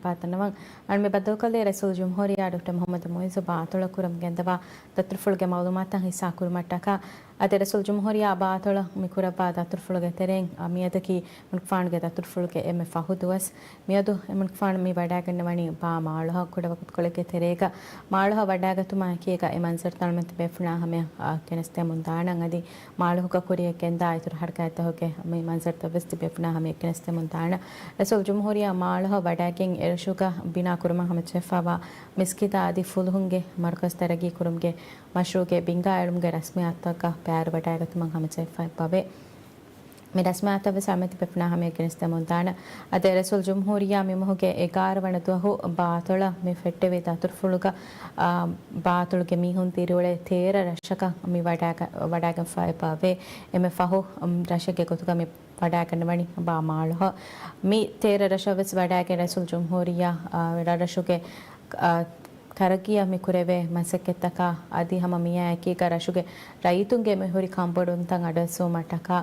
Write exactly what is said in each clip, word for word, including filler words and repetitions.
ބާތަނަވަން. އަންމެ ބައްދަލުކޮށްލީ ރައީސުލްޖުމްހޫރިއްޔާ ޑޮކްޓަރ މުޙައްމަދު މުޢިއްޒު ބާ އަތޮޅަށް ކުރަމުން ގެންދަވާ ދަތުރުފުޅުގެ މަޢުލޫމާތުތައް ހިއްސާ ކުރުމަށްޓަކާ. އަދި ރައީސުލްޖުމްހޫރިއްޔާ ބާ އަތޮޅަށް މި ކުރައްވާ ދަތުރުފުޅުގެ ތެރެއިން، އަ، މިއަދަކީ އެމަނިކުފާނުގެ ދަތުރުފުޅުގެ އެންމެ ފަހު ދުވަސް. މިއަދު އެމަނިކުފާނު މި ވަޑައިގަންނަވަނީ ބާ މާޅޮހަށް. ކުޑަވަގުތުކޮޅެއްގެ ތެރޭގަ މާޅޮހަށް ވަޑައިގަތުމާ އެކީގަ އެ މަންޒަރުތައް އަޅުމެން ތިބޭފުޅުންނާ ހަމަޔަށް، އާ، ގެނެސްދެމުން ދާނަން. އަދި މާޅޮހުގަ ކުރިޔަށް ގެންދާ އިތުރު ހަރަކާތްތަކުގެ މި މަންޒަރުތައް ވެސް ތިބޭފުޅުންނާ ހަމަޔަށް ގެނެސްދެމުން ދާނަން. ރައީސުލްޖުމްހޫރިއްޔާ މާޅޮހަށް ވަޑައިގެން އެރަށުގަ ބިނާ ކުރުމަށް ހަމަޖެހިފައިވާ މިސްކިތާ އަދި ފުލުހުންގެ މަރުކަޒު ތަރައްގީ ކުރުމުގެ މަޝްރޫޢުގެ ބިންގާ އެޅުމުގެ ރަސްމިއްޔާތުތަކަށް ބައިވެރިވެ ވަޑައިގަތުމަށް ހަމަޖެހިފައި އެބަވޭ. މި ރަސްމިއްޔާތަށް ވެސް އަޅުމެން ތިބޭފުޅުންނާ ހަމަޔަށް ގެނެސްދެމުން ދާނަން. އަދި ރައީސުލްޖުމްހޫރިއްޔާ މި މަހުގެ އެގާރަ ވަނަ ދުވަހު ބާ އަތޮޅަށް މި ފެއްޓެވި ދަތުރުފުޅުގަ، އާ، ބާ އަތޮޅުގެ މީހުން ދިރިއުޅޭ ތޭރަ ރަށަކަށް މި ވަޑައިގަ-، ވަޑައިގެންފައި އެބަވޭ. އެންމެ ފަހު، އުމް، ރަށެއްގެ ގޮތުގަ މި ވަޑައިގަންނަވަނީ ބާ މާޅޮހަށް. މި ތޭރަ ރަށަށް ވެސް ވަޑައިގެން ރައީސުލްޖުމްހޫރިއްޔާ، އާ، ރަށްރަށުގެ، އާ، ތަރައްގީއަށް މި ކުރެވޭ މަސައްކަތްތަކާ އަދި ހަމަ މިއާ އެކީގަ ރަށުގެ ރައްޔިތުންގެ މި ހުރި ކަންބޮޑުވުންތައް އަޑުއެއްސުވުމަށްޓަކާ،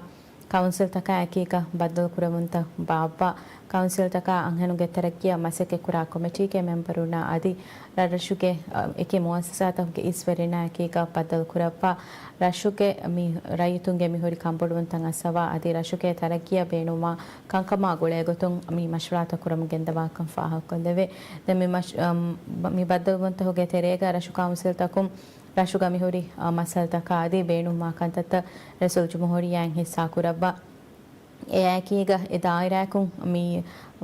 ކައުންސިލްތަކާ އެކީގަ ބައްދަލުކުރެވުންތައް ބާއްވާ، ކައުންސިލްތަކާ އަންހެނުންގެ ތަރައްގީއަށް މަސައްކަތްކުރާ ކޮމިޓީގެ މެމްބަރުންނާ އަދި ރަށްރަށުގެ، އަ، އެކި މުއައްސަސާތަކުގެ އިސްވެރިންނާ އެކީގަ ބައްދަލުކުރައްވާ، ރަށުގެ މި ރައްޔިތުންގެ މި ހުރި ކަންބޮޑުވުންތައް އައްސަވާ އަދި ރަށުގެ ތަރައްގީއަށް ބޭނުންވާ ކަންކަމާ ގުޅޭގޮތުން މި މަޝްވަރާތައް ކުރަމުން ގެންދަވާކަން ފާހަގަކޮށްލެވޭ. ދެން މި މަޝް-، އަމް، މި ބައްދަލުވުންތަކުގެ ތެރޭގަ ރަށު ކައުންސިލްތަކުން ރަށުގަ މިހުރި، އަ، މައްސަލަތަކާ އަދި ބޭނުންވާ ކަންތައްތައް ރައީސުލްޖުމްހޫރިއްޔާއިން ހިއްސާ ކުރައްވާ. އެއާއެކީގަ އެ ދާއިރާއަކުން މި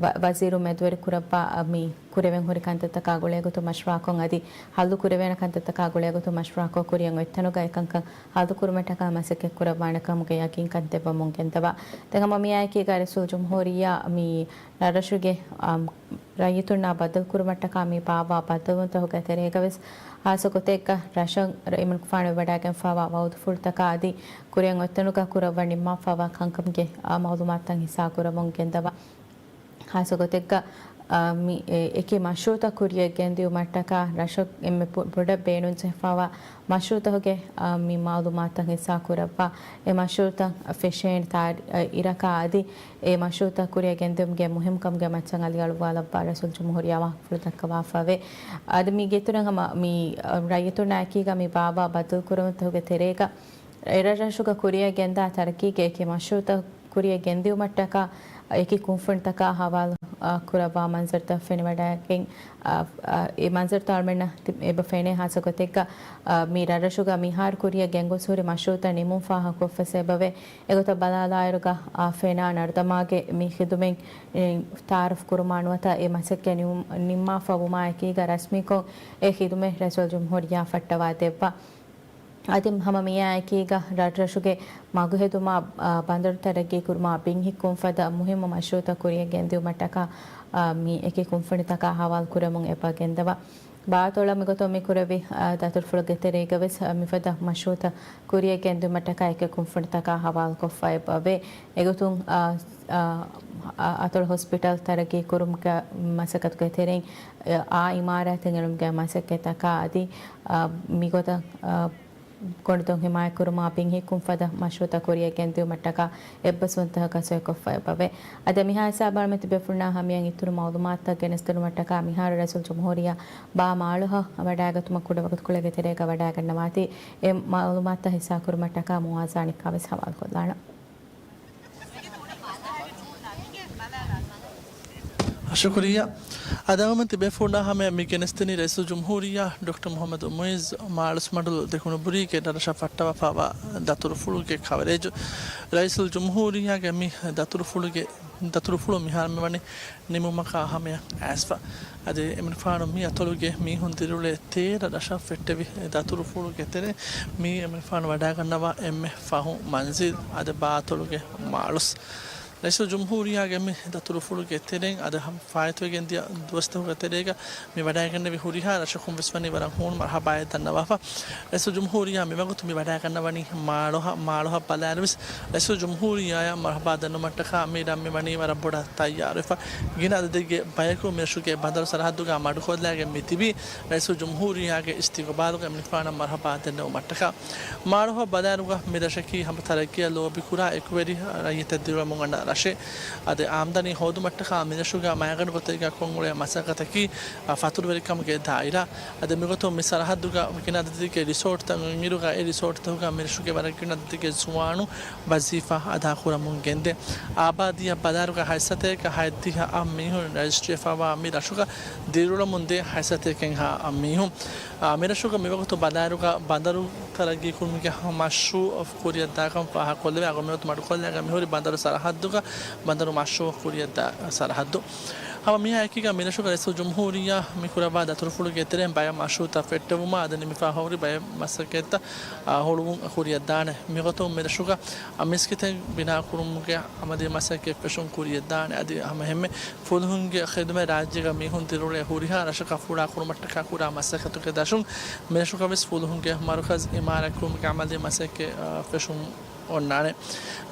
ވަ-، ވަޒީރު މެދުވެރި ކުރައްވާ، އަ، މި ކުރެވެން ހުރި ކަންތައްތަކާ ގުޅޭގޮތުން މަޝްވަރާކޮށް އަދި ހައްލު ކުރެވޭނެ ކަންތައްތަކާ ގުޅޭގޮތުން މަޝްވަރާކޮށް ކުރިއަށް އޮތްތަނުގަ އެކަންކަން ހައްލު ކުރުމަށްޓަކާ މަސައްކަތް ކުރައްވާނެ ކަމުގެ ޔަގީންކަން ދެއްވަމުން ގެންދަވާ. ދެން ހަމަ މިއާއެކީގަ ރައީސުލްޖުމްހޫރިއްޔާ މި ރަށްރަށުގެ، އަ، ރައްޔިތުންނާ ބައްދަލުކުރުމަށްޓަކާ މި ބާއްވާ ބައްދަލުވުންތަކުގެ ތެރޭގަވެސް ހާއްސަ ގޮތެއްގަ ރަށަށް އެމަނިކުފާނު ވަޑައިގެންފާވާ ވައުދުފުޅުތަކާ އަދި ކުރިއަށް އޮތްތަނުގަ ކުރައްވަން ނިންމާފާވާ ކަންކަމުގެ، އާ، މައުލޫމާތުތައް ހިއްސާކުރަމުން ގެންދަވާ. ހާއްސަ ގޮތެއްގަ، އާ، މި އެ-، އެކި މަޝްރޫޢުތައް ކުރިއަށް ގެންދިއުމަށްޓަކާ ރަށަށް އެންމެ ބޮ-، ބޮޑަށް ބޭނުންޖެހިފާވާ މަޝްރޫޢުތަކުގެ، އާ، މި މައުލޫމާތުތައް ހިއްސާކުރައްވާ. އެ މަޝްރޫޢުތައް ފެށޭނެ ތާރި-، އަ، އިރަކާ އަދި އެ މަޝްރޫޢުތައް ކުރިއަށް ގެންދިއުމުގެ މުހިއްމުކަމުގެ މައްޗަށް އަލިއަޅުވާލައްވާ ރައީސުލްޖުމްހޫރިއްޔާ ވާހަކަފުޅު ދައްކަވާފައެވެ. އަދި މީގެ އިތުރަށް ހަމަ މި، އަ، ރައްޔިތުންނާ އެކީގަ މި ބާއްވާ ބައްދަލުކުރުމުންތަކުގެ ތެރޭގަ އެރަށްރަށުގަ ކުރިއަށް ގެންދާ ތަރައްގީގެ އެކި މަޝްރޫޢުތައް ކުރިއަށް ގެންދިއުމަށްޓަކާ އެކި ކުންފުނިތަކާ ހަވާލު، އާ، ކުރައްވާ މަންޒަރުތައް ފެނިވަޑައިގެން، އާ، އާ، އެ މަންޒަރުތައް އަޅުމެންނަށް ތި-، އެބަ ފެނޭ ހާއްސަ ގޮތެއްގަ، އާ، މި ރަށްރަށުގަ މިހާރު ކުރިއަށް ގެންގޮސް ހުރި މަޝްރޫޢުތައް ނިމުން ފާހަގަކޮށްފަސް އެބަވޭ. އެގޮތަށް ބަލާލާއިރުގަ، އާ، ފެނާ ނަރުދަމާގެ މި ޚިދުމަތް، އެ، ތައާރަފް ކުރުމާ ނުވަތަ އެ މަސައްކަތް ނިމު-، ނިންމާފަ ވުމާ އެކީގަ ރަސްމީކޮށް އެ ޚިދުމަތް ރައީސުލްޖުމްހޫރިއްޔާ ފައްޓަވާ ދެއްވާ. އަދި ހަމަ މިއާ އެކީގަ ރަށްރަށުގެ މަގުހެދުމާ، އާ، ބަނދަރު ތަރައްގީ ކުރުމާ ބިން ހިއްކުން ފަދަ މުހިއްމު މަޝްރޫޢުތައް ކުރިއަށް ގެންދިއުމަށްޓަކާ، އާ، މި އެކި ކުންފުނިތަކާ ހަވާލު ކުރަމުން އެބަ ގެންދަވާ. ބާއަތޮޅަށް މިގޮތުން މި ކުރެވި، އާ، ދަތުރުފުޅުގެ ތެރޭގަވެސް، އާ، މިފަދަ މަޝްރޫޢުތައް ކުރިއަށް ގެންދިއުމަށްޓަކާ އެކި ކުންފުނިތަކާ ހަވާލުކޮށްފަ އެބަވޭ. އެގޮތުން، އާ، އާ، އަތޮޅު ހޮސްޕިޓަލް ތަރައްގީ ކުރުމުގެ މަސައްކަތުގެ ތެރެއިން، އާ، އިމާރާތެއް އެޅުމުގެ މަސައްކަތްތަކާ އަދި، އާ، މިގޮތަށް، އާ، ގޮނޑުދޮށް ހިމާޔަތްކުރުމާ ބިން ހިއްކުން ފަދަ މަޝްރޫޢުތައް ކުރިއަށް ގެންދިއުމަށްޓަކާ އެއްބަސްވުންތަކަކަށް ސޮއިކޮށްފަ އެބަވޭ. އަދި މިހާ ހިސާބަށް އަޅުމެން ތިބޭފުޅުންނާ ހަމަޔަށް އިތުރު މައުލޫމާތުތައް ގެނެސްދިނުމަށްޓަކާ މިހާރު ރައީސުލްޖުމްހޫރިއްޔާ ބާ މާޅޮހަށް ވަޑައިގަތުމަށް ކުޑަވަގުތުކޮޅެއްގެ ތެރޭގަ ވަޑައިގަންނަވާތީ. އެ މައުލޫމާތުތައް ހިއްސާކުރުމަށްޓަކާ މުވާޒާ ނިއްކާވެސް ހަވާލުކޮށްލާނަން. ޝުކުރިއްޔާ. އަދި އަޅުމެން ތިބޭފުޅުންނާ ހަމަޔަށް މި ގެނެސްދިނީ ރައީސުލްޖުމްހޫރިއްޔާ ޑޮކްޓަރ މުޙައްމަދު މުޢިއްޒު މާޅޮސްމަޑުލު ދެކުނުބުރީގެ ރަށްރަށަށް ފައްޓަވާފައިވާ ދަތުރުފުޅުގެ ކަވަރޭޖު. ރައީސުލްޖުމްހޫރިއްޔާގެ މި ދަތުރުފުޅުގެ، ދަތުރުފުޅު މިހާރު މިވަނީ ނިމުމަކާ ހަމަޔަށް އައިސްފަ. އަދި އެމަނިކުފާނު މި އަތޮޅުގެ މީހުން ދިރިއުޅޭ ތޭރަ ރަށަށް ފެއްޓެވި ދަތުރުފުޅުގެ ތެރެއިން މީ އެމަނިކުފާނު ވަޑައިގަންނަވާ އެންމެ ފަހު މަންޒިލް އަދި ބާ އަތޮޅުގެ މާޅޮސް. ރައީސުލްޖުމްހޫރިއްޔާގެ މި ދަތުރުފުޅުގެ ތެރެއިން އަދި ހަމަ ފާއިތުވެގެން ދިޔަ ދުވަސްތަކުގެ ތެރޭގަ މި ވަޑައިގެންނެވި ހުރިހާ ރަށަކުން ވެސް ވަނީ ވަރަށް ހޫނު މަރުޙަބާއެއް ދަންނަވާފަ. ރައީސުލްޖުމްހޫރިއްޔާ މިވަގުތު މި ވަޑައިގަންނަވަނީ މާޅޮހަށް، މާޅޮހަށް ބަލާއިރުވެސް ރައީސުލްޖުމްހޫރިއްޔާއަށް މަރުޙަބާ ދެންނުމަށްޓަކާ މި ރަށް މި ވަނީ ވަރަށް ބޮޑަށް ތައްޔާރުވެފަ. ގިނަ އަދަދެއްގެ ބަޔަކު މިރަށުގެ ބަނދަރު ސަރަހައްދުގަ މަޑުކޮށްލައިގެން މި ތިބީ. ރައީސުލްޖުމްހޫރިއްޔާގެ އިސްތިގުބާލުގަ އެމަނިކުފާނަށް މަރުޙަބާ ދެންނެވުމަށްޓަކާ. މާޅޮހަށް ބަލާއިރުގަ މި ރަށަކީ ހަމަ ތަރައްގީއަށް ލޯބިކުރާ އެކުވެރި ރައްޔިތެއް ދިރިއުޅެމުން އަންނަ ރަށެއް. އަދި އާމްދަނީ ހޯދުމަށްޓަކާ މިރަށުގަ މައިގަނޑު ގޮތެއްގަ ކޮށްއުޅޭ މަސައްކަތަކީ، އަ، ފަތުރުވެރިކަމުގެ ދާއިރާ. އަދި މިގޮތުން މި ސަރަހައްދުގަ ގިނަ އަދަދެއްގެ ރިސޯޓްތައް އިރުގަ އެ ރިސޯޓްތަކުގަ މިރަށުގެ ވަރަށް ގިނަ އަދަދެއްގެ ޒުވާނުން ވަޒީފާ އަދާކުރަމުން ގެންދޭ. އާބާދީއަށް ބަލާއިރުގަ ހަތްސަތޭކަ ހަތްދިހަ އަށް މީހުން ރަޖިސްޓްރީވެފަވާ މި ރަށުގަ ދިރިއުޅެމުން ދޭ ހަތްސަތޭކައެއްހާ އަށް މީހުން. އާ، މިރަށުގަ މިވަގުތު ބަލާއިރުގަ ބަނދަރު ތަރައްގީކުރުމުގެ މަޝްރޫއު ކުރިއަށްދާކަން ފާހަގަކޮށްލެވޭ. އަޅުގަނޑު މިވަގުތު މަޑުކޮށްލާގަ މިހުރީ ބަނދަރު ސަރަހައްދުގަ ބަނދަރު މަޝްރޫއު ކުރިއަށްދާ ސަރަހައްދު. ހަމަ މިއާއެކީގަ މިރަށުގަ ރައީސުލްޖުމްހޫރިއްޔާ މި ކުރައްވާ ދަތުރުފުޅުގެ ތެރެއިން ބައެއް މަޝްރޫއުތައް ފެއްޓެވުމާ އަދި ނިމިފާ ހުރި ބައެއް މަސައްކަތްތައް، އާ، ހުޅުވުން ކުރިއަށްދާނެ. މިގޮތުން މިރަށުގަ މިސްކިތެއް ބިނާކުރުމުގެ އަމަލީ މަސައްކަތް ފެށުން ކުރިއަށްދާނެ. އަދި ހަމައެހެންމެ ފުލުހުންގެ ޚިދުމަތް ރާއްޖޭގަ މީހުން ދިރިއުޅޭ ހުރިހާ ރަށަކަށް ފުޅާ ކުރުމަށްޓަކާ ކުރާ މަސައްކަތުގެ ދަށުން މިރަށުގަވެސް ފުލުހުންގެ މަރުކަޒް އިމާރާތްކުރުމުގެ އަމަލީ މަސައްކަތް، އާ، ފެށުން އޮންނާނެ.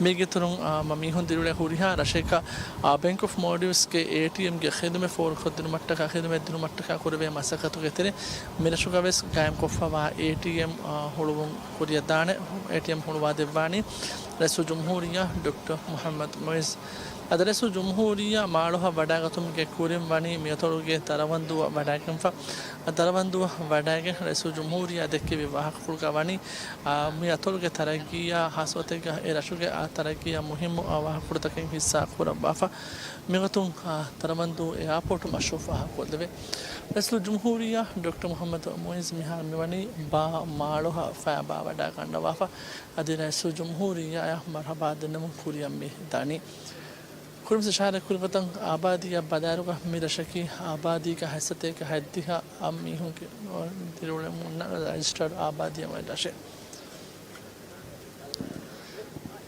މީގެ އިތުރުން، އާ، މަ-، މީހުން ދިރިއުޅޭ ހުރިހާ ރަށެއްގަ، އާ، ބޭންކް އޮފް މޯލްޑިވްސްގެ އޭޓީއެމްގެ ޚިދުމަތް ފޯރުކޮށްދިނުމަށްޓަކާ، ޚިދުމަތް ދިނުމަށްޓަކާ ކުރެވޭ މަސައްކަތުގެ ތެރެއިން މިރަށުގަވެސް ގާއިމްކޮށްފަވާ އޭޓީއެމް، އާ، ހުޅުވުން ކުރިއަށްދާނެ. އޭޓީއެމް ހުޅުވާދެއްވާނީ ރައީސުލްޖުމްހޫރިއްޔާ ޑޮކްޓަރ މުޙައްމަދު މުޢިއްޒު. އަދި ރައީސުލްޖުމްހޫރިއްޔާ މާޅޮހަށް ވަޑާގަތުމުގެ ކުރިން ވަނީ މިއަތޮޅުގެ ދަރަވަންދޫއަށް ވަޑާގެންފަ. ދަރަވަންދޫއަށް ވަޑާގެން ރައީސުލްޖުމްހޫރިއްޔާ ދެއްކެވި ވާހަކަފުޅުގަ ވަނީ، އާ، މި އަތޮޅުގެ ތަރައްގީއާ ހާއްސަ ގޮތެއްގަ އެ ރަށުގެ، އާ، ތަރައްގީއާ މުހިއްމު، އާ، ވާހަކަފުޅުތަކެއް ހިއްސާ ކުރައްވާފަ. މިގޮތުން، އާ، ދަރަވަންދޫ އެއާޕޯޓު މަޝްރޫއު ފާހަގަކޮށްލެވޭ. ރައީސުލްޖުމްހޫރިއްޔާ ޑޮކްޓަރ މުޙައްމަދު މުޢިއްޒު މިހާރު މިވަނީ ބާ މާޅޮހަށް ފައިބާ ވަޑާގަންނަވާފަ. އަދި ރައީސުލްޖުމްހޫރިއްޔާއަށް މަރުޙަބާ ދެންނެވުން ކުރިއަށް މި ދަނީ. ކުރިން އިޝާރާތް ކުރި ގޮތަށް އާބާދީއަށް ބަލާއިރުގަ މި ރަށަކީ އާބާދީގަ ހަތްސަތޭކަ ހަތްދިހަ އަށް މީހުންގެ ދިރިއުޅެމުންނަށް ރަޖިސްޓަރޑް އާބާދީއެއް އޮތް ރަށެއް.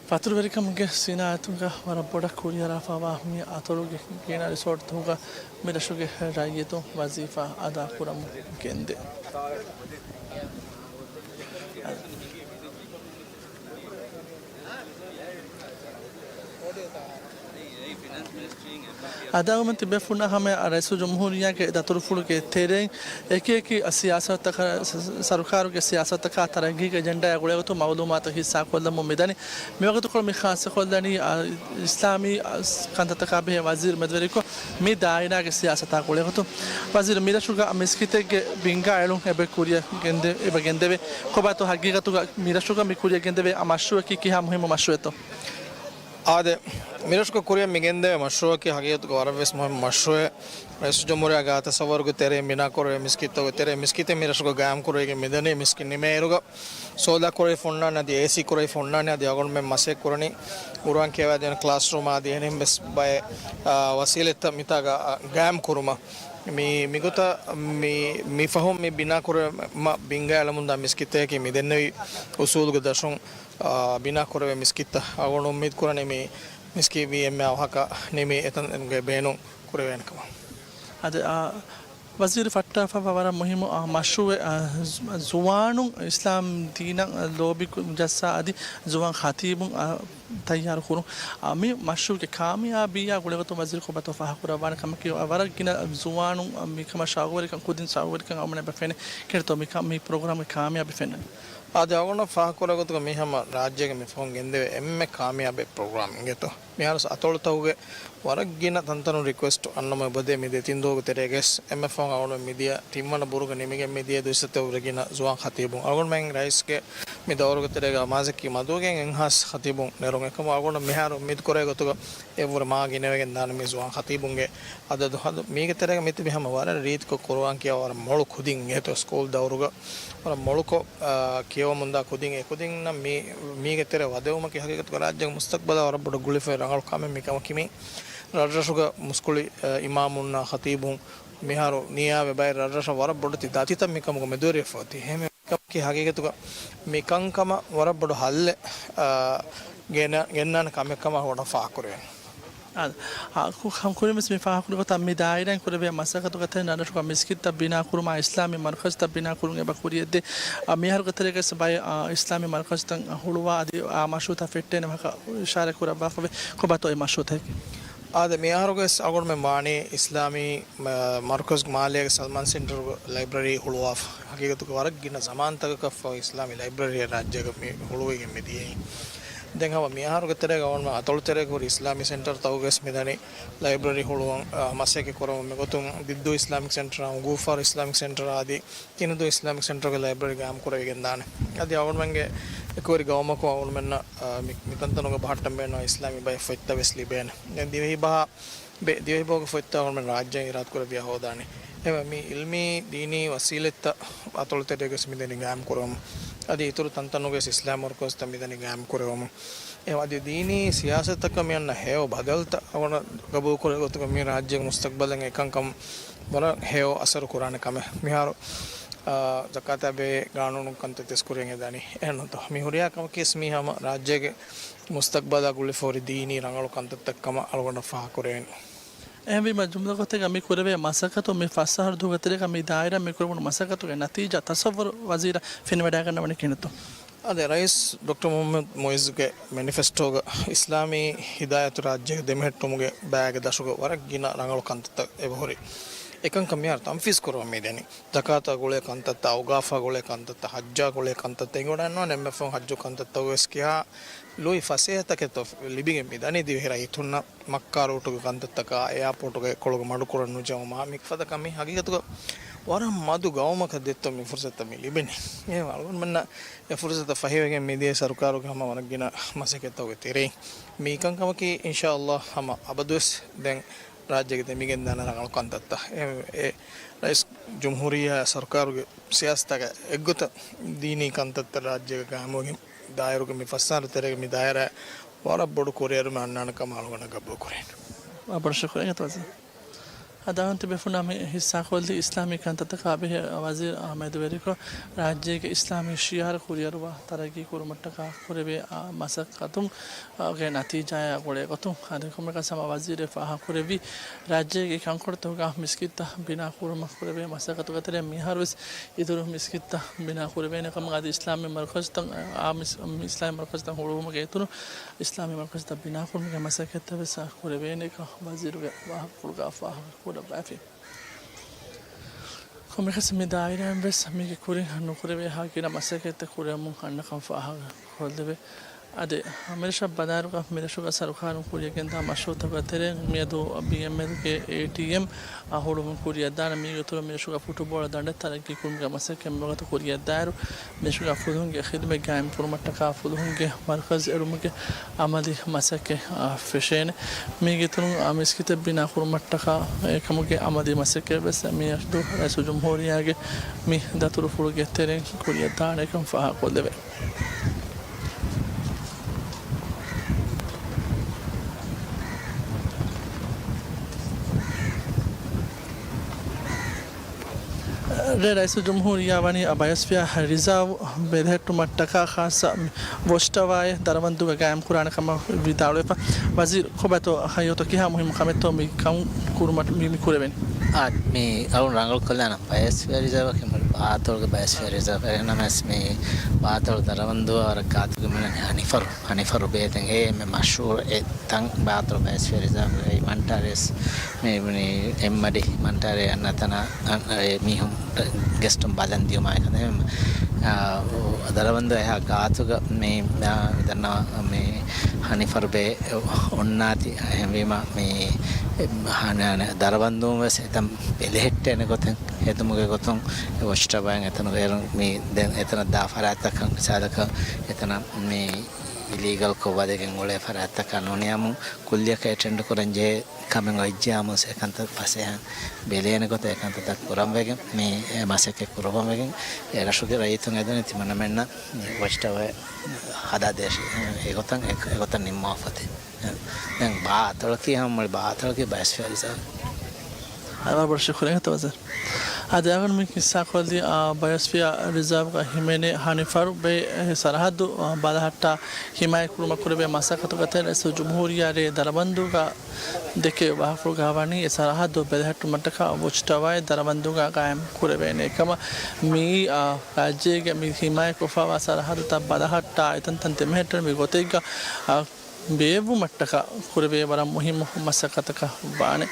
ފަތުރުވެރިކަމުގެ ސިނާއަތުގަ ވަރަށް ބޮޑަށް ކުރިއަރާފަވާ މި އަތޮޅުގެ ގިނަ ރިސޯޓްތަކުގަ މި ރަށުގެ ރައްޔިތުން ވަޒީފާ އަދާކުރަމުން ގެންދޭ. އަދާގަމެން ތިބޭފުޅުންނާ ހަމަޔަށް ރައީސުލްޖުމްހޫރިއްޔާގެ ދަތުރުފުޅުގެ ތެރެއިން އެކިއެކި ސިޔާސަތުތަކަށް، ސަރުކާރުގެ ސިޔާސަތުތަކާ ތަރައްގީގެ އެޖެންޑާއާ ގުޅޭގޮތުން މައުލޫމާތު ހިއްސާކޮށްލަމުން މިދަނީ. މިވަގުތުކޮޅު މި ޚާއްޞަކޮށްލަނީ، އާ، އިސްލާމީ، އާ، ކަންތައްތަކާ ބެހޭ ވަޒީރު މެދުވެރިކޮށް، މި ދާއިރާގެ ސިޔާސަތާ ގުޅޭގޮތުން. ވަޒީރު، މިރަށުގަ މިސްކިތެއްގެ ބިންގާ އެޅުން އެބަ ކުރިއަށް ގެންދެ-، އެބަ ގެންދެވޭ. ކޮބާތޯ ހަގީގަތުގަ މިރަށުގަ މި ކުރިއަށް ގެންދެވޭ އާ މަޝްރޫއަކީ ކިހާ މުހިއްމު މަޝްރޫއެއްތޯ؟ އާދެ، މިރަށުގަ ކުރިއަށް މި ގެންދެވޭ މަޝްރޫއަކީ ހަގީގަތުގަ ވަރަށްވެސް މުހިއްމު މަޝްރޫއެއް. ރައީސުލްޖުމްހޫރިއްޔާގެ ތަޞައްވަރުގެ ތެރެއިން ބިނާކުރެވޭ މިސްކިތްތަކުގެ ތެރެއިން މިސްކިތެއް މިރަށުގަ ގާއިމްކުރެވިގެން މިދަނީ. މިސްކިތް ނިމޭއިރުގަ ސޯލާ ކުރެވިފަ އޮންނާނެ އަދި އޭސީ ކުރެވިފަ އޮންނާނެ އަދި އަޅުގަނޑުމެން މަސައްކަތް ކުރަނީ ގުރުއާން ކިޔަވާދޭނެ ކްލާސްރޫމާ އަދި އެހެން ވެސް ބައެއް، އާ، ވަސީލަތްތައް މިތާގަ، އާ، ގާއިމް ކުރުމަށް. މި، މިގޮތަށް މި، މި ފަހުން މި ބިނާ ކުރެވުމަށް ބިންގާ އެޅަމުންދާ މިސްކިތަކީ މި ދެންނެވި އުސޫލުގެ ދަށުން، އާ، ބިނާ ކުރެވޭ މިސްކިތްތައް. އަޅުގަނޑު އުއްމީދު ކުރަނީ މި މިސްކިތް ވީ އެންމެ އަވަހަކަށް ނިމި އެތަންގެ ބޭނުން ކުރެވޭނެ ކަމަށް. އަދި، އާ، ވަޒީރު ފައްޓާފައިވާ ވަރަށް މުހިއްމު، އާ، މަޝްރޫއެއް، އާ، ޒު-، ޒުވާނުން އިސްލާމް ދީނަށް ލޯބި ކު-، ޖައްސާ އަދި ޒުވާން ޚަތީބުން، އާ، ތައްޔާރު ކުރުން. އާ، މި މަޝްރޫއުގެ ކާމިޔާބީއާ ގުޅޭގޮތުން ވަޒީރު ކޮބާތޯ ފާހަގަކުރައްވާނެ ކަމަކީ، ވަރަށް ގިނަ ޒުވާނުން، އާ، މިކަމަށް ޝައުގުވެރިކަން ކުދިން ޝައުގުވެރިކަން އަޅުގަނޑުމެން އެބަ ފެނޭ. ކިހިނެއްތޯ މި ކަ-، މި ޕްރޮގްރާމްގެ ކާމިޔާބީ ފެންނަނީ؟ އާދެ، އަޅުގަނޑަށް ފާހަގަކުރޭ ގޮތުގަ މި ހަމަ ރާއްޖޭގަ މި ފަހުން ގެންދެވޭ އެންމެ ކާމިޔާބެއް ޕްރޮގްރާމް އިނގޭތޯ. މިހާރު އަތޮޅުތަކުގެ ވަރަށް ގިނަ ތަންތަނުން ރިކުއެސްޓް އަންނަމުން އެބަދޭ މި ދެތިން ދުވަހުގެ ތެރޭގައި އެންމެ ފަހުން އަޅުގަނޑު މިދިޔަ ތިންވަނަ ބުރުގަ ނިމިގެން މިދިޔަ ދުއިސައްތަ ބުރުގަ ގިނަ ޒުވާން ޚަތީބުން. އަޅުގަނޑުމެން ރައީސްގެ މި ދައުރުގެ ތެރޭގަ އަމާޒަކީ މަދުވެގެން އެއްހާސް ޚަތީބުން ނެރުން. އެކަމު އަޅުގަނޑު މިހާރު އުއްމީދު ކުރޭ ގޮތުގަ އެއަށްވުރެ މާ ގިނަވެގެން ދާނެ މި ޒުވާން ޚަތީބުންގެ އަދަދު. ހަދު މީގެ ތެރޭގަ މިތިބީ ހަމަ ވަރަށް ރީތިކޮށް ޤުރުއާން ކިޔަވާ ވަރަށް މޮޅު ކުދިން އިނގޭތޯ ސްކޫލް ދައުރުގަ. ވަރަށް މޮޅުކޮށް، އާ، ކިޔަވަމުންދާ ކުދިން. އެ ކުދިންނަށް މި، މީގެ ތެރެ ވަދެވުމަކީ ހަގީގަތުގަ ރާއްޖޭގެ މުސްތަޤްބަލަށް ވަރަށް ބޮޑަށް ގުޅިފައި ރަނގަޅު ކަމެއް. މިކަމަކީ މި ރަށްރަށުގަ މުސްކުޅި، އާ، އިމާމުންނާ ޚަތީބުން މިހާރު ނިޔާވެ ބައެއް ރަށްރަށަށް ވަރަށް ބޮޑެތި ދަތިތައް މިކަމުގަ މެދުވެރިވެފަ އޮތީ. އެހެންވެ މިކަމަކީ ހަގީގަތުގަ މި ކަންކަމަށް ވަރަށް ބޮޑު ހައްލެއް، އާ، ގެނަ-، ގެންނާނެ ކަމެއް ކަމަށް ވަރަށް ފާހަގަކުރެވޭނެ. އާ، އާ، ކު-، ކުރިންވެސް މި ފާހަގަކުރި ގޮތަށް މި ދާއިރާއިން ކުރެވޭ މަސައްކަތުގެ ތެރެއިން ރަށްރަށުގަ މިސްކިތްތައް ބިނާކުރުމާ އިސްލާމީ މަރުކަޒުތައް ބިނާކުރުން އެބަ ކުރިއަށްދޭ. އާ، މިހާރުގެ ތެރޭގައި ބައެއް، އާ، އިސްލާމީ މަރުކަޒުތައް ހުޅުވާ އަދި އާ މަޝްރޫއުތައް ފެއްޓޭނެ ވާހަކަ އިޝާރާތް ކުރައްވާފަވޭ. ކޮބާތޯ އެ މަޝްރޫއުތަކަކީ؟ އާދެ، މިހާރުގެ އަޅުގަނޑުމެން ވާނީ އިސްލާމީ މަ-، މަރުކަޒު މާލޭގެ ސަލްމާން ސެންޓަރުގެ ލައިބްރަރީ ހުޅުވާފަ. ހަގީގަތުގަ ވަރަށް ގިނަ ޒަމާންތަކަކަށްފަހު އިސްލާމީ ލައިބްރަރީއެއް ރާއްޖޭގަ މި ހުޅުވިގެން މިދިޔައީ. ދެން ހަމަ މިއަހަރުގެ ތެރޭގަ އަޅުގަނޑުމެން އަތޮޅު ތެރޭގަ ހުރި އިސްލާމީ ސެންޓަރތަކުގަވެސް މިދަނީ ލައިބްރަރީ ހުޅުވަން، އާ، މަސައްކަތް ކުރަމުން. މިގޮތުން ދިއްދޫ އިސްލާމިކް ސެންޓަރ، އުނގޫފާރު އިސްލާމިކް ސެންޓަރ އާދި ތިނުދޫ އިސްލާމިކް ސެންޓަރުގެ ލައިބްރަރީ ގާއިމް ކުރެވިގެންދާނެ. އަދި އަޅުގަނޑުމެންގެ އެކުވެރި ގައުމަކުން އަޅުގަނޑުމެންނަށް، އާ، މި، މިތަންތަނުގެ ބަހައްޓަން ބޭނުންވާ އިސްލާމީ ބައެއް ފޮތްތައް ވެސް ލިބޭނެ. ދެން ދިވެހި ބަހާ، ބެ، ދިވެހި ބަހުގެ ފޮތްތައް އަޅުގަނޑުމެން ރާއްޖެއިން އިރާދަކުރެއްވިޔާ ހޯދާނެ. އެހެންވެ، މި އިލްމީ ދީނީ ވަސީލަތްތައް އަތޮޅު ތެރޭގަވެސް މިދަނީ ގާއިމް ކުރެވުމުން. އަދި އިތުރު ތަންތަނުގަވެސް އިސްލާމީ މަރުކަޒުތައް މިދަނީ ގާއިމް ކުރެވުމުން. އެ އަދި ދީނީ ސިޔާސަތަކަށް މި އަންނަ ހެޔޮ ބަދަލުތައް އަޅުގަނޑު ގަބޫލުކުރޭ ގޮތުގަ މި ރާއްޖޭގެ މުސްތަގްބަލަށް އެކަންކަން ވަރަށް ހެޔޮ އަސަރު ކުރާނެ ކަމެއް. މިހާރު، އާ، ޒަކާތާ ބެހޭ ގާނޫނު ކަންތައް ތިސް ކުރިޔަށް އެދާނީ. އެހެންނޫންތޯ؟ މި ހުރިހާ ކަމަކީ ވެސް މީ ހަމަ ރާއްޖޭގެ މުސްތަގްބަލާ ގުޅިފަ ހުރި ދީނީ ރަނގަޅު ކަންތައްތައް ކަމަށް އަޅުގަނޑަށް ފާހަގަކުރެވޭނެ. އެހެންވީމަ، ޖުމްލަ ގޮތެއްގަ މި ކުރެވޭ މަސައްކަތު މި ފަސް އަހަރު ދުވަހުގެ ތެރޭގަ މި ދާއިރާ މި ކުރެވުނު މަސައްކަތުގެ ނަތީޖާ ތަޞައްވަރު ވަޒީރާ ފެނިވަޑައިގަންނަވަނީ ކިހިނެއްތޯ؟ އާދެ، ރައީސް ޑޮކްޓަރ މުޙައްމަދު މުޢިއްޒުގެ މެނިފެސްޓޯގަ އިސްލާމީ ހިދާޔަތު ރާއްޖޭގަ ދެމެހެއްޓުމުގެ ބައިގެ ދަށުގަ ވަރަށް ގިނަ ރަނގަޅު ކަންތައްތައް އެބަހުރި. އެކަންކަން މިހާރު ތަންފީޒު ކުރަމުން މިދަނީ. ޒަކާތާ ގުޅޭ ކަންތައްތައް، އައުގާފާ ގުޅޭ ކަންތައްތައް، ޙައްޖާ ގުޅޭ ކަންތައްތައް އެނގިވަޑައިގަންނަވާނެ. އެންއެފްއެމް ޙައްޖު ކަންތައްތަކުގަވެސް ކިހާ ލުއި ފަސޭހަތަކެއްތޯ ލިބިގެން މިދަނީ ދިވެހި ރައްޔިތުންނަށް. މައްކާ ރޫޓުގެ ކަންތައްތަކާ، އެއާޕޯޓުގެ ކޮޅުގަ މަޑުކުރަން ނުޖެހުމާ، މިފަދަ ކަމެއް ހަގީގަތުގަ ވަރަށް މަދު ގައުމަކަށް ދެއްތޯ މި ފުރުސަތު މި ލިބެނީ. އެ އަޅުގަނޑުމެންނަށް އެ ފުރުސަތަށް ފަހިވެގެން މިދިޔަ ސަރުކާރުގެ ހަމަ ވަރަށް ގިނަ މަސައްކަތްތަކުގެ ތެރެއިން މި ކަންކަމަކީ، އިންޝާﷲ، ހަމަ އަބަދުވެސް ދެން ރާއްޖޭގެ ދެމިގެންދާނެ ރަނގަޅު ކަންތައްތައް. އެ، އެ ރައީސް ޖުމްހޫރިއްޔާ ސަރުކާރުގެ ސިޔާސަތުގެ އެއްގޮތަށް ދީނީ ކަންތައްތައް ރާއްޖޭގަ ގާއިމުވެގެން ދާއިރުގެ މި ފަސް އަހަރު ތެރޭގަ މި ދާއިރާ ވަރަށް ބޮޑު ކުރިއެރުމެއް އަންނާނެ ކަމަށް އަޅުގަނޑަށް ގަބޫލުކުރޭނެ. ވަރަށް ބޮޑަށް ޝުކުރިއްޔާ ތަވައްޒަ. އަދާން ތިބޭފުޅުންނާ މި ހިއްސާކޮށްލީ އިސްލާމީ ކަންތައްތަކާ ބެހޭ ވަޒީރު އަޙްމަދު ވެރިކޮށް، ރާއްޖޭގެ އިސްލާމީ ޝިޢާރު ކުރިއަރުވާ ތަރައްގީ ކުރުމަށްޓަކާ ކުރެވޭ، އާ، މަސައްކަތު ގެ ނަތީޖާއާ ގުޅޭ ގޮތުން އަދި ކޮންމެއަކަސް ހަމަ ވަޒީރު ފާހަގަކުރެއްވީ، ރާއްޖޭގެ ކަންކޮޅުތަކުގަ މިސްކިތްތައް ބިނާކުރުމަށް ކުރެވޭ މަސައްކަތުގެ ތެރެއިން މިހާރުވެސް އިތުރު މިސްކިތްތައް ބިނާކުރެވޭނެ ކަމަށް އަދި އިސްލާމީ މަރުކަޒުތައް، އާ، މިސް-، އިސްލާމީ މަރުކަޒުތައް ހުޅުވުމުގެ އިތުރު އިސްލާމީ މަރުކަޒުތައް ބިނާކުރުމުގެ މަސައްކަތްތައް ވެސް ކުރެވޭނެ ކަމަށް ވަޒީރުގެ ވާހަކަފުޅުގަ ފާހަގަ ކުރައްވައިފި. ކޮންމެއަކަސް މި ދާއިރާއިން ވެސް މީގެ ކުރިން ނުކުރެވޭހާ ގިނަ މަސައްކަތްތައް ކުރެވެމުން އަންނަކަން ފާހަގަކޮށްލެވޭ. އަދި މިރަށަށް ބަލާއިރުގަ މިރަށުގަ ސަރުކާރުން ކުރިއަށްގެންދާ މަޝްރޫޢުތަކުގެ ތެރެއިން މިއަދު ބީއެމްއެލްގެ އޭޓީއެމް އަ، ހުޅުވުން ކުރިއަށްދާނެ. މީގެ އިތުރަށް މިރަށުގަ ފުޓުބޯޅަ ދަނޑެއް ތަރައްގީ ކުރުމުގެ މަސައްކަތް މިވަގުތު ކުރިއަށްދާއިރު، މިރަށުގަ ފުލުހުންގެ ޚިދުމަތް ގާއިމް ކުރުމަށްޓަކާ ފުލުހުންގެ މަރުކަޒު އެޅުމުގެ އަމަލީ މަސައްކަތް، އަ، ފެށޭނެ. މީގެ އިތުރުން، އަ، މިސްކިތެއް ބިނާ ކުރުމަށްޓަކާ އެކަމުގެ އަމަލީ މަސައްކަތް ވެސް މިއަދު ރައީސުލްޖުމްހޫރިއްޔާގެ މި ދަތުރުފުޅުގެ ތެރެއިން ކުރިއަށްދާނެކަން ފާހަގަކޮށްލެވޭ. ރޭ ރައީސުލްޖުމްހޫރިއްޔާ ވަނީ ބަޔޮސްފިއާ ރިޒާވް ބެލެހެއްޓުމަށްޓަކާ ޚާއްޞަ ވޮޗްޓަވާއެއް ދަރަވަންދޫގަ ގާއިމްކުރާނެ ކަމަށް ވިދާޅުވެފަ. ވަޒީރު، ކޮބާތޯ ހައްޔޯތޯ ކިހާ މުހިއްމު ކަމެއްތޯ މި ކަން ކުރުމަށް މި، މި ކުރެވެނީ؟ އާ، މި އަޅުން ރަނގަޅު ކޮށްލާނަން ބަޔަސްފިޔާ ރިޒާވަކީ މުޅި ބާތޮޅުގެ ބަޔަސްފިޔާ ރިޒާވް. އެހެންނަމަވެސް މި ބާތޮޅު ދަރަވަންދޫއަށް ވަރަށް ގާތުގަ މިނަނީ ހަނިފަރު. ހަނިފަރު ބޭތެން އެ އެންމެ މަޝްހޫރު އެ ތަން ބާތޮޅު ބަޔަސްފިޔާ ރިޒާވް އެ މަންޓާރެސް މި ބުނީ އެއްމަޑި މަންޓާރެ އަންނަތަނަ އަން އެ މީހުން ގެސްޓުން ބަލަން ދިޔުމާ އެކަން އެ، އާ، ދަރަވަންދޫ އެހާ ގާތުގަ މި، އާ، ދަންނަވާ މި ހަނިފަރު ބޭ އޮންނާތި. އެހެންވީމަ މި ހަނި، ދަރަވަންދޫން ވެސް އެތަން ބެލެހެއްޓޭނެ ގޮތެއް ހެދުމުގެ ގޮތުން އެ ވޮޗްޓަވާއިން އެތަނުގައި މި ދެން އެތަނަށް ދާ ފަރާތްތަކަށް މިސާލަކަށް އެތަނަށް މި އިލީގަލްކޮށް ވަދެގެން އުޅޭ ފަރާތްތަކާ ނޫނިޔާމު ކުއްލިއަކަށް އެޓެންޑް ކުރަން ޖެހޭ ކަމެއް އޮތްޖިޔާމުސް އެކަންތައް ފަސޭހަ ބެލޭނެ ގޮތަށް އެކަންތައް ކުރަން ވެގެން މި އެ މަސައްކަތް ކުރައްވަން ވެގެން އެ ރަށުގެ ރައްޔިތުން އެދުނީ ތިމަންނަމެންނަށް ވޮޗްޓަވާ ހަދާދޭށޭ. އެގޮތަށް، އެ، އެގޮތަށް ނިންމާފަތި. ދެން ބާތޮޅަކީ ހަމަ މުޅި ބާތޮޅަކީ ބަޔަސްފިޔާ ރިޒާވް. އަދި ވަރަށް ބޮޑަށް ޝުކުރިއްޔާ ތަވައްޒަރު. އަދި އަޅުގަނޑު މި ކިއްސާ ކޮށްލީ، އާ، ބަޔޮސްފިޔާ ރިޒާވްގަ ހިމެނޭ ހަނިފަރު ބޭ ސަރަހައްދު، އާ، ބަލަހައްޓާ ހިމާޔަތް ކުރުމަށް ކުރެވޭ މަސައްކަތުގެ ތެރެއިން ރައީސުލްޖުމްހޫރިއްޔާ ރޭ ދަރަވަންދޫގަ ދެކެވި ވާހަކަފުޅުގަ ވަނީ އެ ސަރަހައްދު ބެލެހެއްޓުމަށްޓަކާ ވޮޗްޓަވާއެއް ދަރަވަންދޫގަ ގާއިމް ކުރެވޭނެ ކަމަށް. މިއީ، އާ، ރާއްޖޭގެ މި ހިމާޔަތްކޮށްފައިވާ ސަރަހައްދުތައް ބަލަހައްޓާ އެތަންތަން ދެމެހެއްޓެން މި ގޮތެއްގަ، އާ، ބޭއްވުމަށްޓަކާ ކުރެވޭ ވަރަށް މުހިއްމު މަސައްކަތަކަށް ވާނެ.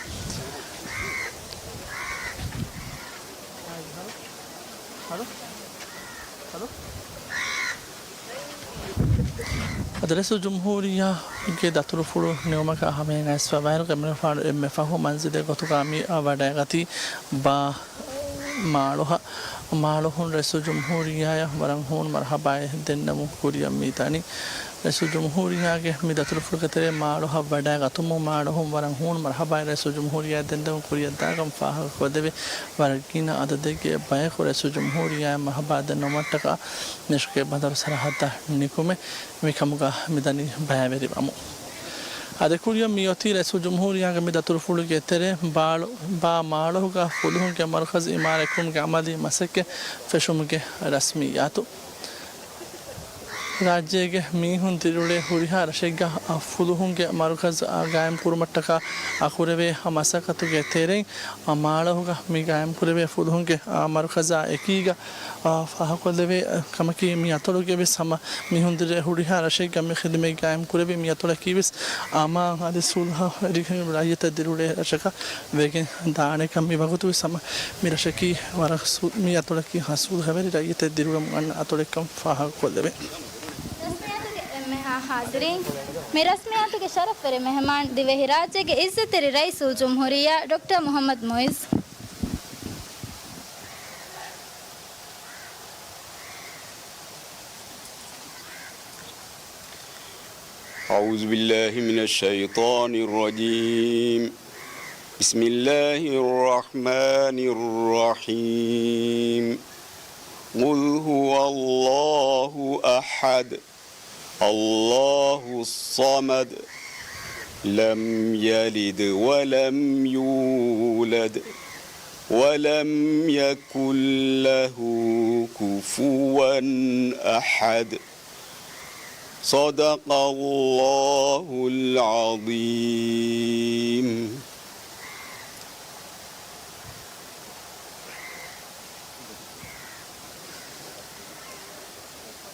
އަދި ރައީސުލްޖުމްހޫރިއްޔާގެ ދަތުރުފުޅު ނިމުމަކާ ހަމައަށް އައިސްފަ ވާއިރު، އެންމެ ފަހު މަންޒިލެއް ގޮތުގަ މި ވަޑައިގަތީ ބާ މާޅޮހަށް. މާޅޮހުން ރައީސުލްޖުމްހޫރިއްޔާއަށް ވަރަށް ހޫނު މަރުޙަބާއެއް ދެންނެވުން ކުރިއަށް މިދަނީ. ރައީސުލްޖުމްހޫރިއްޔާގެ މި ދަތުރުފުޅުގެ ތެރޭ މާޅޮހަށް ވަޑައިގަތުމުން މާޅޮހުން ވަރަށް ހޫނު މަރުޙަބާއެއް ރައީސުލްޖުމްހޫރިއްޔާއަށް ދެންނެވުން ކުރިއަށްދާކަން ފާހަގަކޮށްދެވި، ވަރަށް ގިނަ އަދަދެއްގެ ބަޔަކު ރައީސުލްޖުމްހޫރިއްޔާއަށް މަރުޙަބާ ދެންނެވުމަށްޓަކާ މިރަށުގެ ބަނދަރު ސަރަހައްދަށް ނިކުމެ، މިކަމުގަ މިދަނީ ބައިވެރިވަމުން. އަދި ކުރިއަށް މިއޮތީ ރައީސުލްޖުމްހޫރިއްޔާގެ މި ދަތުރުފުޅުގެ ތެރޭ ބާ، ބާ މާޅޮހުގަ ފުލުހުންގެ މަރުކަޒު އިމާރާތްކުރުމުގެ އަމަލީ މަސައްކަތް ފެށުމުގެ ރަސްމިއްޔާތު. ރާއްޖޭގެ މީހުން ދިރިއުޅޭ ހުރިހާ ރަށެއްގަ ފުލުހުންގެ މަރުކަޒު ގާއިމްކުރުމަށްޓަކާ ކުރެވޭ މަސައްކަތުގެ ތެރެއިން، މާޅޮހުގަ މި ގާއިމްކުރެވޭ ފުލުހުންގެ މަރުކަޒާ އެކީގަ ފާހަގަކޮށްލެވޭ ކަމަކީ، މި އަތޮޅުގެ ވެސް ހަމަ މީހުން ދިރިއުޅޭ ހުރިހާ ރަށެއްގަ މި ޚިދުމަތް ގާއިމްކުރެވި، މި އަތޮޅަކީ ވެސް އަމާން އަދި ސުލްހަ ރައްޔިތަށް ދިރިއުޅޭ ރަށަކަށް ވެގެން ދާނެކަން. މި ވަގުތު ވެސް ހަމަ މި ރަށަކީ ވަރަށް ސު، މި އަތޮޅަކީ ހަ ސުލްހަވެރި ރައްޔިތެއް ދިރިއުޅެމުން އަންނަ އަތޮޅެއްކަން ފާހަގަކޮށްލެވޭ. ރަސްމިއްޔާތުގެ އެންމެހާ ހާޒިރީން، މި ރަސްމިއްޔާތުގެ ޝަރަފްވެރި މެހެމާން ދިވެހިރާއްޖޭގެ އިއްޒަތްތެރި ރައީސުލްޖުމްހޫރިއްޔާ ޑޮކްޓަރ މުޙައްމަދު މުޢިއްޒު. أعوذ بالله من الشيطان الرجيم. بسم الله الرحمن الرحيم. قل هو الله أحد. الله الصمد. لم يلد ولم يولد. ولم يكن له كفوا أحد. صدق الله العظيم.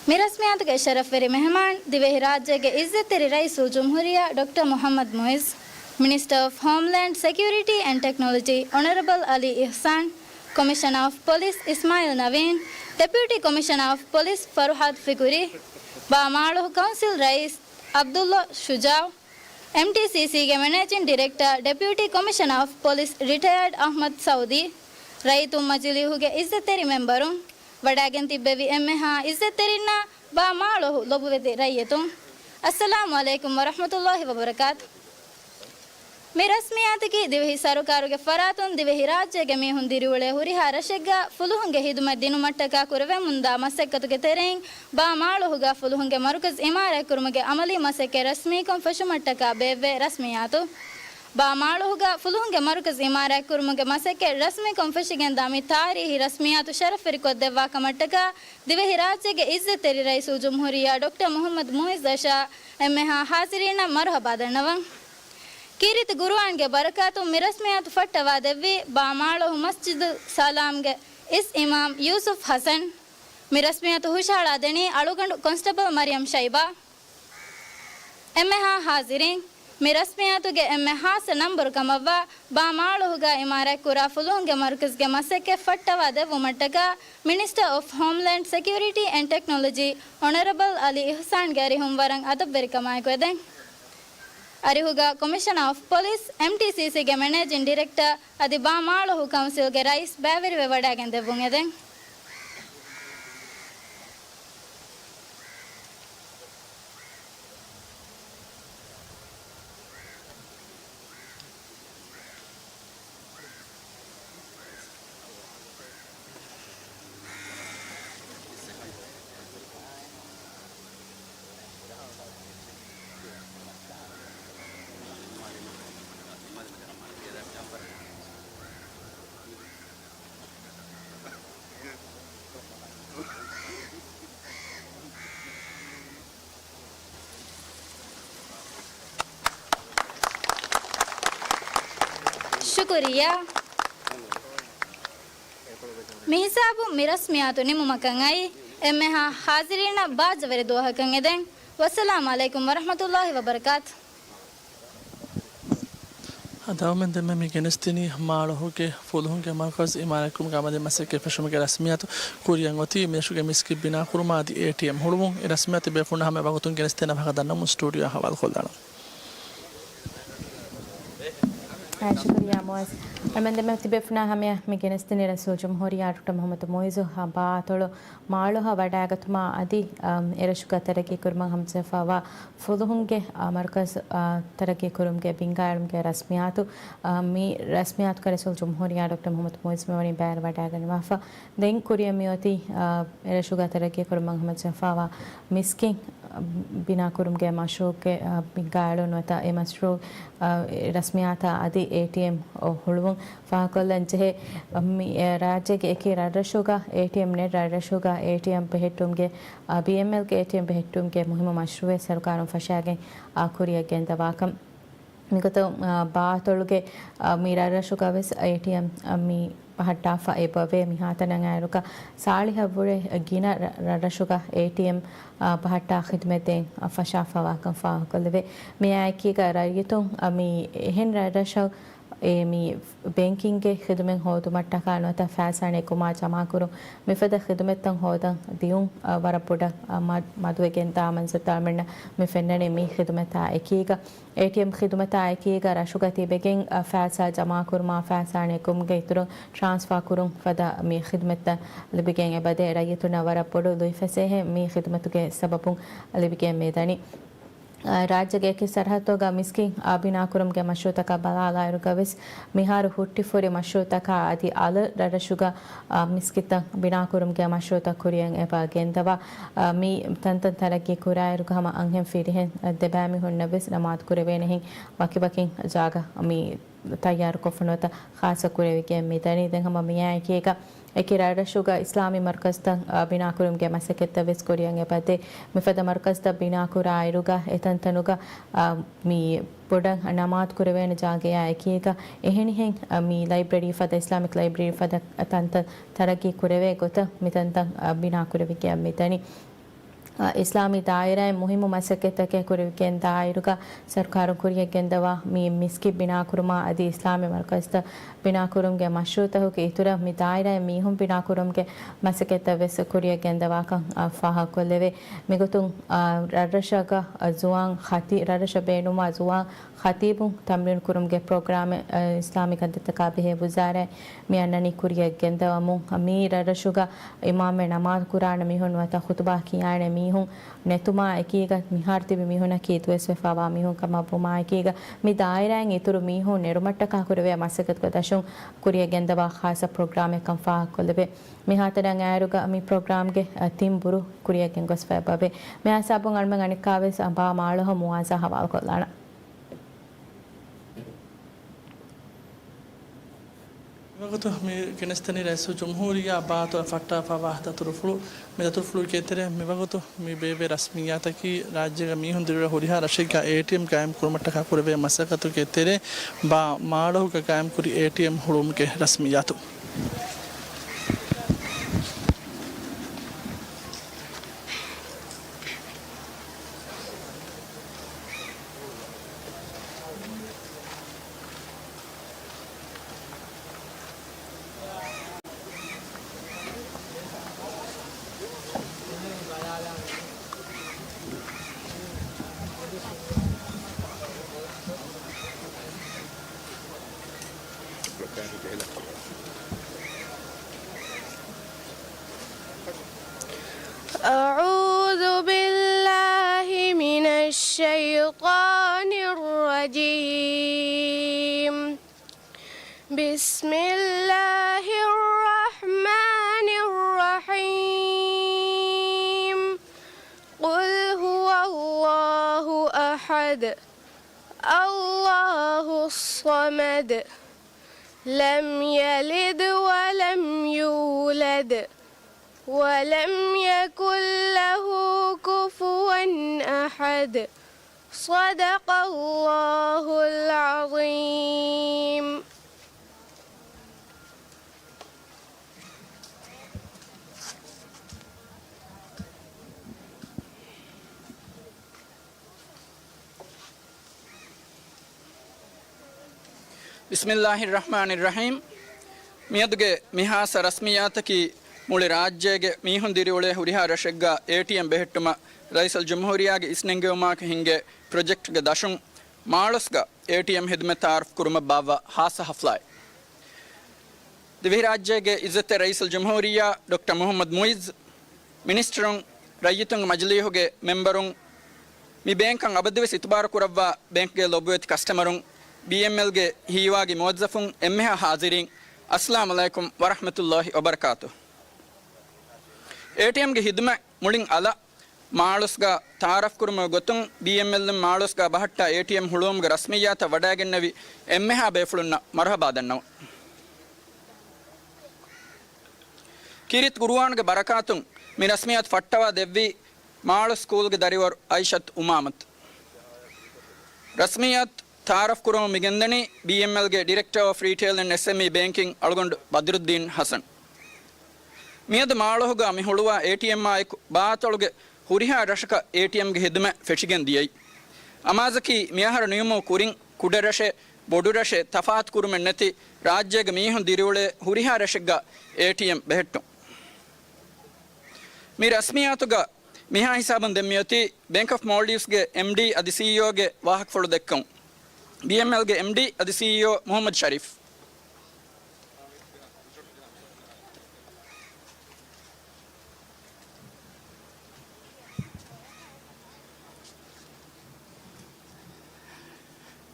މި ރަސްމިއްޔާތުގެ ޝަރަފްވެރި މެހެމާން ދިވެހިރާއްޖޭގެ އިއްޒަތްތެރި ރައީސުލްޖުމްހޫރިއްޔާ ޑޮކްޓަރ މުޙައްމަދު މުޢިއްޒު، މިނިސްޓަރ އޮފް ހޯމްލޭންޑް ސެކިއުރިޓީ އެންޑް ޓެކްނޮލޮޖީ އޮނަރަބަލް އަލީ އިޙްސާން، ކޮމިޝަނަރ އޮފް ޕޮލިސް އިސްމާއިލް ނަވީން، ޑެޕިއުޓީ ކޮމިޝަނަރ އޮފް ޕޮލިސް ފަރުހާދު ފިކުރީ، ބާ މާޅޮހު ކައުންސިލް ރައީސް އަބްދުﷲ ޝުޖާޢު، އެމްޓީސީސީގެ މެނޭޖިން ޑިރެކްޓަރ، ޑެޕިއުޓީ ކޮމިޝަނަރ އޮފް ޕޮލިސް ރިޓަޔާޑް އަޙްމަދު ސައުދީ، ރައްޔިތުން މަޖިލީހުގެ އިއްޒަތްތެރި މެމްބަރުން، ވަޑައިގެން ތިއްބެވި އެންމެހާ އިއްޒަތްތެރިންނާ ބާ މާޅޮހު ލޮބުވެތި ރައްޔިތުން، އައްސަލާމު ޢަލައިކުމް ވަރަޙްމަތުﷲ ވަބަރަކާތު. މި ރަސްމިއްޔާތަކީ ދިވެހި ސަރުކާރުގެ ފަރާތުން ދިވެހިރާއްޖޭގެ މީހުން ދިރިއުޅޭ ހުރިހާ ރަށެއްގަ ފުލުހުންގެ ޚިދުމަތް ދިނުމަށްޓަކާ ކުރެވެމުންދާ މަސައްކަތުގެ ތެރެއިން ބާ މާޅޮހުގަ ފުލުހުންގެ މަރުކަޒު އިމާރާތްކުރުމުގެ އަމަލީ މަސައްކަތް ރަސްމީކޮށް ފެށުމަށްޓަކާ ބޭއްވޭ ރަސްމިއްޔާތު. ބާ މާޅޮހުގަ ފުލުހުންގެ މަރުކަޒު އިމާރާތްކުރުމުގެ މަސައްކަތް ރަސްމީކޮށް ފެށިގެންދާ މި ތާރީހީ ރަސްމިއްޔާތު ޝަރަފްވެރިކޮށްދެއްވާ ކަމަށްޓަކާ ދިވެހިރާއްޖޭގެ އިއްޒަތްތެރި ރައީސުލްޖުމްހޫރިއްޔާ ޑޮކްޓަރ މުޙައްމަދު މުޢިއްޒަށާ އެންމެހާ ހާޒިރީންނަށް މަރުޙަބާ ދަންނަވަން. ކީރިތި ގުރުއާންގެ ބަރަކާތުން މި ރަސްމިއްޔާތު ފައްޓަވާ ދެއްވީ ބާ މާޅޮހު މަސްޖިދު ސަލާމްގެ އިސް އިމާމް ޔޫސުފް ޙަސަން. މި ރަސްމިއްޔާތު ހުށަހަޅާ ދެނީ އަޅުގަނޑު ކޮންސްޓަބަލް މަރިޔަމް ޝައިބާ. އެންމެހާ ހާޒިރީން، މި ރަސްމިއްޔާތުގެ އެންމެ ޚާއްޞަ ނަންބަރު ކަމަށްވާ ބާ މާޅޮހުގަ އިމާރާތްކުރާ ފުލުހުންގެ މަރުކަޒުގެ މަސައްކަތް ފައްޓަވާ ދެއްވުމަށްޓަކާ މިނިސްޓަރ އޮފް ހޯމްލޭންޑް ސެކިއުރިޓީ އެންޑް ޓެކްނޮލޮޖީ އޮނަރަބަލް އަލީ އިޙްސާންގެ އަރިހުން ވަރަށް އަދަބުވެރިކަމާއެކު އެދެން. އަރިހުގަ ކޮމިޝަނަރ އޮފް ޕޮލިސް، އެމްޓީސީސީގެ މެނޭޖިން ޑިރެކްޓަރ އަދި ބާ މާޅޮހު ކައުންސިލްގެ ރައީސް ބައިވެރިވެ ވަޑައިގެން ދެއްވުން އެދެން. ޝުކުރިއްޔާ. މިހިސާބުން މި ރަސްމިއްޔާތު ނިމުމަކަށް އައީ. އެންމެހާ ހާޒިރީންނަށް ބާއްޖަވެރި ދުވަހަކަށް އެދެން. ވައްސަލާމު ޢަލައިކުމް ވަރަޙްމަތުﷲ ވަބަރަކާތު. ދައުމެން ދެންމެ މި ގެނެސްދިނީ މާޅޮހުގެ ފުލުހުންގެ މަރުކަޒު އިމާރާތްކުރުމުގެ މަސައްކަތް ފެށުމުގެ ރަސްމިއްޔާތު ކުރިއަށް އޮތީ، މިރަށުގެ މިސްކިތް ބިނާކުރުމާ އަދި އޭޓީއެމް ހުޅުވުން. އެ ރަސްމިއްޔާތު ބޭފުޅުންނާ ހަމަޔަށް ވަގުތުން ގެނެސްދޭނަ ފަހަކަށް ދަންނަވަމުން ސްޓޫޑިއޯއަށް ހަވާލުކޮށްލާނަން. އާ، ޝުކުރިއްޔާ މުއައްޒަ. އަޅުގަނޑުމެން ތިބޭފުޅުންނާ ހަމަޔަށް މި ގެނެސްދިނީ ރައީސުލްޖުމްހޫރިއްޔާ ޑޮކްޓަރ މުޙައްމަދު މުޢިއްޒު ބާއަތޮޅު މާޅޮހަށް ވަޑައިގަތުމާ އަދި، އަމް، އެރަށުގަ ތަރައްގީކުރުމަށް ހަމަޖެހިފައިވާ ފުލުހުންގެ، އާ، މަރުކަޒު، އާ، ތަރައްގީކުރުމުގެ ބިންގާއެޅުމުގެ ރަސްމިއްޔާތު، އާ، މި ރަސްމިއްޔާތުގަ ރައީސުލްޖުމްހޫރިއްޔާ ޑޮކްޓަރ މުޙައްމަދު މުޢިއްޒު މިވަނީ ބައިވެރިވަޑައިގަންނަވާފަ. ދެން ކުރިއަށް މިއޮތީ، އާ، އެރަށުގަ ތަރައްގީކުރުމަށް ހަމަޖެހިފައިވާ މިސްކިތް ބިނާކުރުމުގެ މަޝްރޫޢުގެ، އާ، ބިންގާއެޅުން ނުވަތަ އެ މަޝްރޫޢު، އާ، ރަސްމިއްޔާތާ އަދި އޭޓީއެމް ހުޅުވުން ފާހަގަކޮށްލަން ޖެހޭ. މި، އާ، ރާއްޖޭގެ އެކި ރަށްރަށުގަ އޭޓީއެމް ނެތް ރަށްރަށުގަ އޭޓީއެމް ބެހެއްޓުމުގެ، އާ، ބީއެމްއެލްގެ އޭޓީއެމް ބެހެއްޓުމުގެ މުހިއްމު މަޝްރޫޢެއް ސަރުކާރުން ފަށާގެން، އާ، ކުރިއަށް ގެންދަވާކަން. މިގޮތަށް، އާ، ބާއަތޮޅުގެ، އާ، މި ރަށްރަށުގަ ވެސް އޭޓީއެމް، އާ، މި ބަހައްޓާފަ އެބަވޭ. މިހާތަނަށް އައިރުގަ ސާޅީހަށްވުރެ ގިނަ ރަ-، ރަށްރަށުގަ އޭޓީއެމް، އާ، ބަހައްޓާ ޚިދުމަތް ދޭން، އާ، ފަށާފަވާކަން ފާހަގަކޮށްލެވޭ. މިއާއެކީގަ ރައްޔިތުން، އާ، މި އެހެން ރަށްރަށަށް އެ މި ބޭންކިންގެ ޚިދުމަތް ހޯދުމަށްޓަކާ ނުވަތަ ފައިސާ ނެތްކުރުމާ ޖަމާކުރުން މިފަދަ ޚިދުމަތްތައް ހޯދަން ދިޔުން، އަ، ވަރަށް ބޮޑަށް، އަ، މަ-، މަދުވެގެންދާ މަންޒަރުތައް އަޅުމެންނަށް މި ފެންނަނީ މި ޚިދުމަތާ އެކީގަ. އޭޓީއެމް ޚިދުމަތާ އެކީގަ ރަށުގަ ތިބެގެން، އަ، ފައިސާ ޖަމާކުރުމާ ފައިސާ ނެތްކުރުމުގެ އިތުރުން ޓްރާންސްފާ ކުރުން ފަދަ މި ޚިދުމަތްތައް ލިބިގެން އެބަދޭ. ރައްޔިތުންނަށް ވަރަށް ބޮޑު ލުއިފަސޭހައެއް މި ޚިދުމަތުގެ ސަބަބުން ލިބިގެން މިދަނީ. އާ، ރާއްޖޭގެ އެކި ސަރަހައްދުގަ މިސްކިތް، އާ، ބިނާކުރުމުގެ މަޝްރޫޢުތަކަށް ބަލާލާއިރުގަވެސް، މިހާރު ހުއްޓިފުރި މަޝްރޫޢުތަކާ އަދި އަލަށް ރަށްރަށުގަ، އާ، މިސްކިތްތައް ބިނާކުރުމުގެ މަޝްރޫޢުތައް ކުރިއަށް އެބަ ގެންދަވާ. އާ، މި ތަންތަން ތަރައްގީ ކުރާއިރުގަ ހަމަ އަންހެން ފިރިހެން ދެބައިމީހުންނަށް ވެސް ނަމާދު ކުރެވޭނެހެން ވަކިވަކި ޖާގަ މި ތައްޔާރުކޮށްފަ ނުވަތަ ޚާއްޞަ ކުރެވިގެން މިދަނީ. ދެން ހަމަ މިއާއެކީގަ އެކި ރަށްރަށުގަ އިސްލާމީ މަރުކަޒުތައް، އާ، ބިނާކުރުމުގެ މަސައްކަތްތައް ވެސް ކުރިއަށް އެބަދޭ. މިފަދަ މަރުކަޒުތައް ބިނާކުރާއިރުގަ އެތަންތަނުގަ، އާ، މި ބޮޑަށް ނަމާދު ކުރެވޭނެ ޖާގަޔާ އެކީގަ އެހެނިހެން، އާ، މި ލައިބްރަރީ ފަދަ، އިސްލާމިކް ލައިބްރަރީ ފަދަ ތަންތަން ތަރައްގީ ކުރެވޭ ގޮތަށް މިތަންތަން، އާ، ބިނާކުރެވިގެން މިދަނީ. އާ، އިސްލާމީ ދާއިރާއިން މުހިއްމު މަސައްކަތްތަކެއް ކުރެވިގެން ދާއިރުގަ ސަރުކާރުން ކުރިއަށް ގެންދަވާ މި މިސްކިތް ބިނާކުރުމާ އަދި އިސްލާމީ މަރުކަޒުތައް ބިނާކުރުމުގެ މަޝްރޫޢުތަކުގެ އިތުރަށް މި ދާއިރާއިން މީހުން ބިނާކުރުމުގެ މަސައްކަތްތައް ވެސް ކުރިއަށް ގެންދަވާކަން، އާ، ފާހަގަކޮށްލެވޭ. މިގޮތުން، އާ، ރަށްރަށަކަށް، އާ، ޒުވާން ޚަތީ-، ރަށްރަށަށް ބޭނުންވާ ޒުވާން ޚަތީބުން ތަމްރީނު ކުރުމުގެ ޕްރޮގްރާމެއް، އަ، އިސްލާމީ ކަންތައްތަކާ ބެހޭ ވުޒާރާއިން މި އަންނަނީ ކުރިއަށް ގެންދަވަމުން، މި ރަށްރަށުގަ އިމާމެއް ނަމާދު ކުރާނެ މީހުން ނުވަތަ ޚުތުބާ ކިޔާނެ މީހުން ނެތުމާ އެކީގަ، މިހާރު ތިބި މީހުންނަކީ ދުވަސްވެފައިވާ މީހުން ކަމަށް ވުމާ އެކީގަ، މި ދާއިރާއިން އިތުރު މީހުން ނެރުމަށްޓަކާ ކުރެވޭ މަސައްކަތުގެ ދަށުން ކުރިއަށް ގެންދަވާ ޚާއްޞަ ޕްރޮގްރާމެއް ކަން ފާހަގަކޮށްލެވޭ. މިހާތަނަށް އައިރުގަ މި ޕްރޮގްރާމްގެ، އަ، ތިން ބުރު ކުރިއަށް ގެންގޮސްފައި އެބަވޭ. މިހާ ހިސާބުން އަޅުމެން އަނެއްކާވެސް ބާ މާޅޮހަށް މުއާޒާ ހަވާލުކޮށްލާނަން. މިވަގުތު މި ގެނެސްދެނީ ރައީސުލްޖުމްހޫރިއްޔާ ބާއަތޮޅަށް ފައްޓާފައިވާ ދަތުރުފުޅު. މި ދަތުރުފުޅުގެ ތެރެއިން މިވަގުތު މި ބޭއްވޭ ރަސްމިއްޔާތަކީ ރާއްޖޭގަ މީހުން ދިރިއުޅޭ ހުރިހާ ރަށެއްގަ އޭޓީއެމް ގާއިމް ކުރުމަށްޓަކާ ކުރެވޭ މަސައްކަތުގެ ތެރެއިން ބާ މާޅޮހުގަ ގާއިމްކުރި އޭޓީއެމް ހުޅުވުމުގެ ރަސްމިއްޔާތު. أعوذ بالله من الشيطان الرجيم. بسم الله الرحمن الرحيم. قل هو الله أحد. الله الصمد. لم يلد ولم يولد. ولم يكن له كفوا أحد. صدق الله العظيم. ބިސްމިއްލާހިއްރަޙްމާނިއްރަޙީމް. މިއަދުގެ މި ހާއްސަ ރަސްމިއްޔާތަކީ މުޅި ރާއްޖޭގެ މީހުން ދިރިއުޅޭ ހުރިހާ ރަށެއްގަ އޭޓީއެމް ބެހެއްޓުމަށް ރައީސުލްޖުމްހޫރިއްޔާގެ އިސްނެންގެވުމާއެކު ހިންގޭ ޕްރޮޖެކްޓްގެ ދަށުން މާޅޮސްގަ އޭޓީއެމް ހިދުމަތް ތައާރަފް ކުރުމަށް ބާއްވާ ހާއްސަ ހަފްލާއެއް. ދިވެހިރާއްޖޭގެ އިއްޒަތްތެރި ރައީސުލްޖުމްހޫރިއްޔާ ޑޮކްޓަރ މުޙައްމަދު މުޢިއްޒު، މިނިސްޓަރުން، ރައްޔިތުންގެ މަޖިލީހުގެ މެމްބަރުން، މި ބޭންކަށް އަބަދުވެސް އިތުބާރު ކުރައްވާ ބޭންކްގެ ލޮބުވެތި ކަސްޓަމަރުން، ބީއެމްއެލްގެ ހީވާގި މުވައްޒަފުން، އެންމެހާ ޙާޟިރީން، އައްސަލާމު ޢަލައިކުމް ވަރަޙްމަތުﷲި ވަބަރަކާތުހު. އޭޓީއެމްގެ ހިދުމަތް މުޅިން އަލަށް މާޅޮސްގަ ތައާރަފްކުރުމުގެ ގޮތުން، ބީއެމްއެލްއިން މާޅޮސްގަ ބަހައްޓާ އޭޓީއެމް ހުޅުވުމުގެ ރަސްމިއްޔާތަށް ވަޑައިގެންނެވި އެންމެހާ ބޭފުޅުންނަށް މަރުޙަބާ ދަންނަވަން. ކީރިތި ޤުރުއާނުގެ ބަރަކާތުން މި ރަސްމިއްޔާތު ފައްޓަވާ ދެއްވީ މާޅޮސް ސްކޫލްގެ ދަރިވަރު އައިޝަތު އުމާމަތު. ރަސްމިއްޔާތު ތައާރަފް ކުރުމަށް މިގެންދަނީ ބީއެމްއެލްގެ ޑިރެކްޓަރ އޮފް ރީޓެއިލް އެންޑް އެސްއެމްއީ ބޭންކިން އަޅުގަނޑު ބަދްރުއްދީން ޙަސަން. މިއަދު މާޅޮހުގަ މި ހުޅުވާ އޭޓީއެމްއާއެކު ބާއަތޮޅުގެ ހުރިހާ ރަށަކަށް އޭޓީއެމްގެ ހިދުމަތް ފެށިގެން ދިޔައީ. އަމާޒަކީ މިއަހަރު ނިމުމުގެ ކުރިން ކުޑަރަށެއް، ބޮޑުރަށެއް ތަފާތުކުރުމެއް ނެތި ރާއްޖޭގެ މީހުން ދިރިއުޅޭ ހުރިހާ ރަށެއްގަ އޭޓީއެމް ބެހެއްޓުން. މި ރަސްމިއްޔާތުގަ މިހާ ހިސާބުން ދެން މިއޮތީ ބޭންކް އޮފް މޯލްޑިވްސްގެ އެމްޑީ އަދި ސީއީއޯގެ ވާހަކަފުޅު ދެއްކަމުން. ބީއެމްއެލްގެ އެމްޑީ އަދި ސީއީއޯ މުޙައްމަދު ޝަރީފް.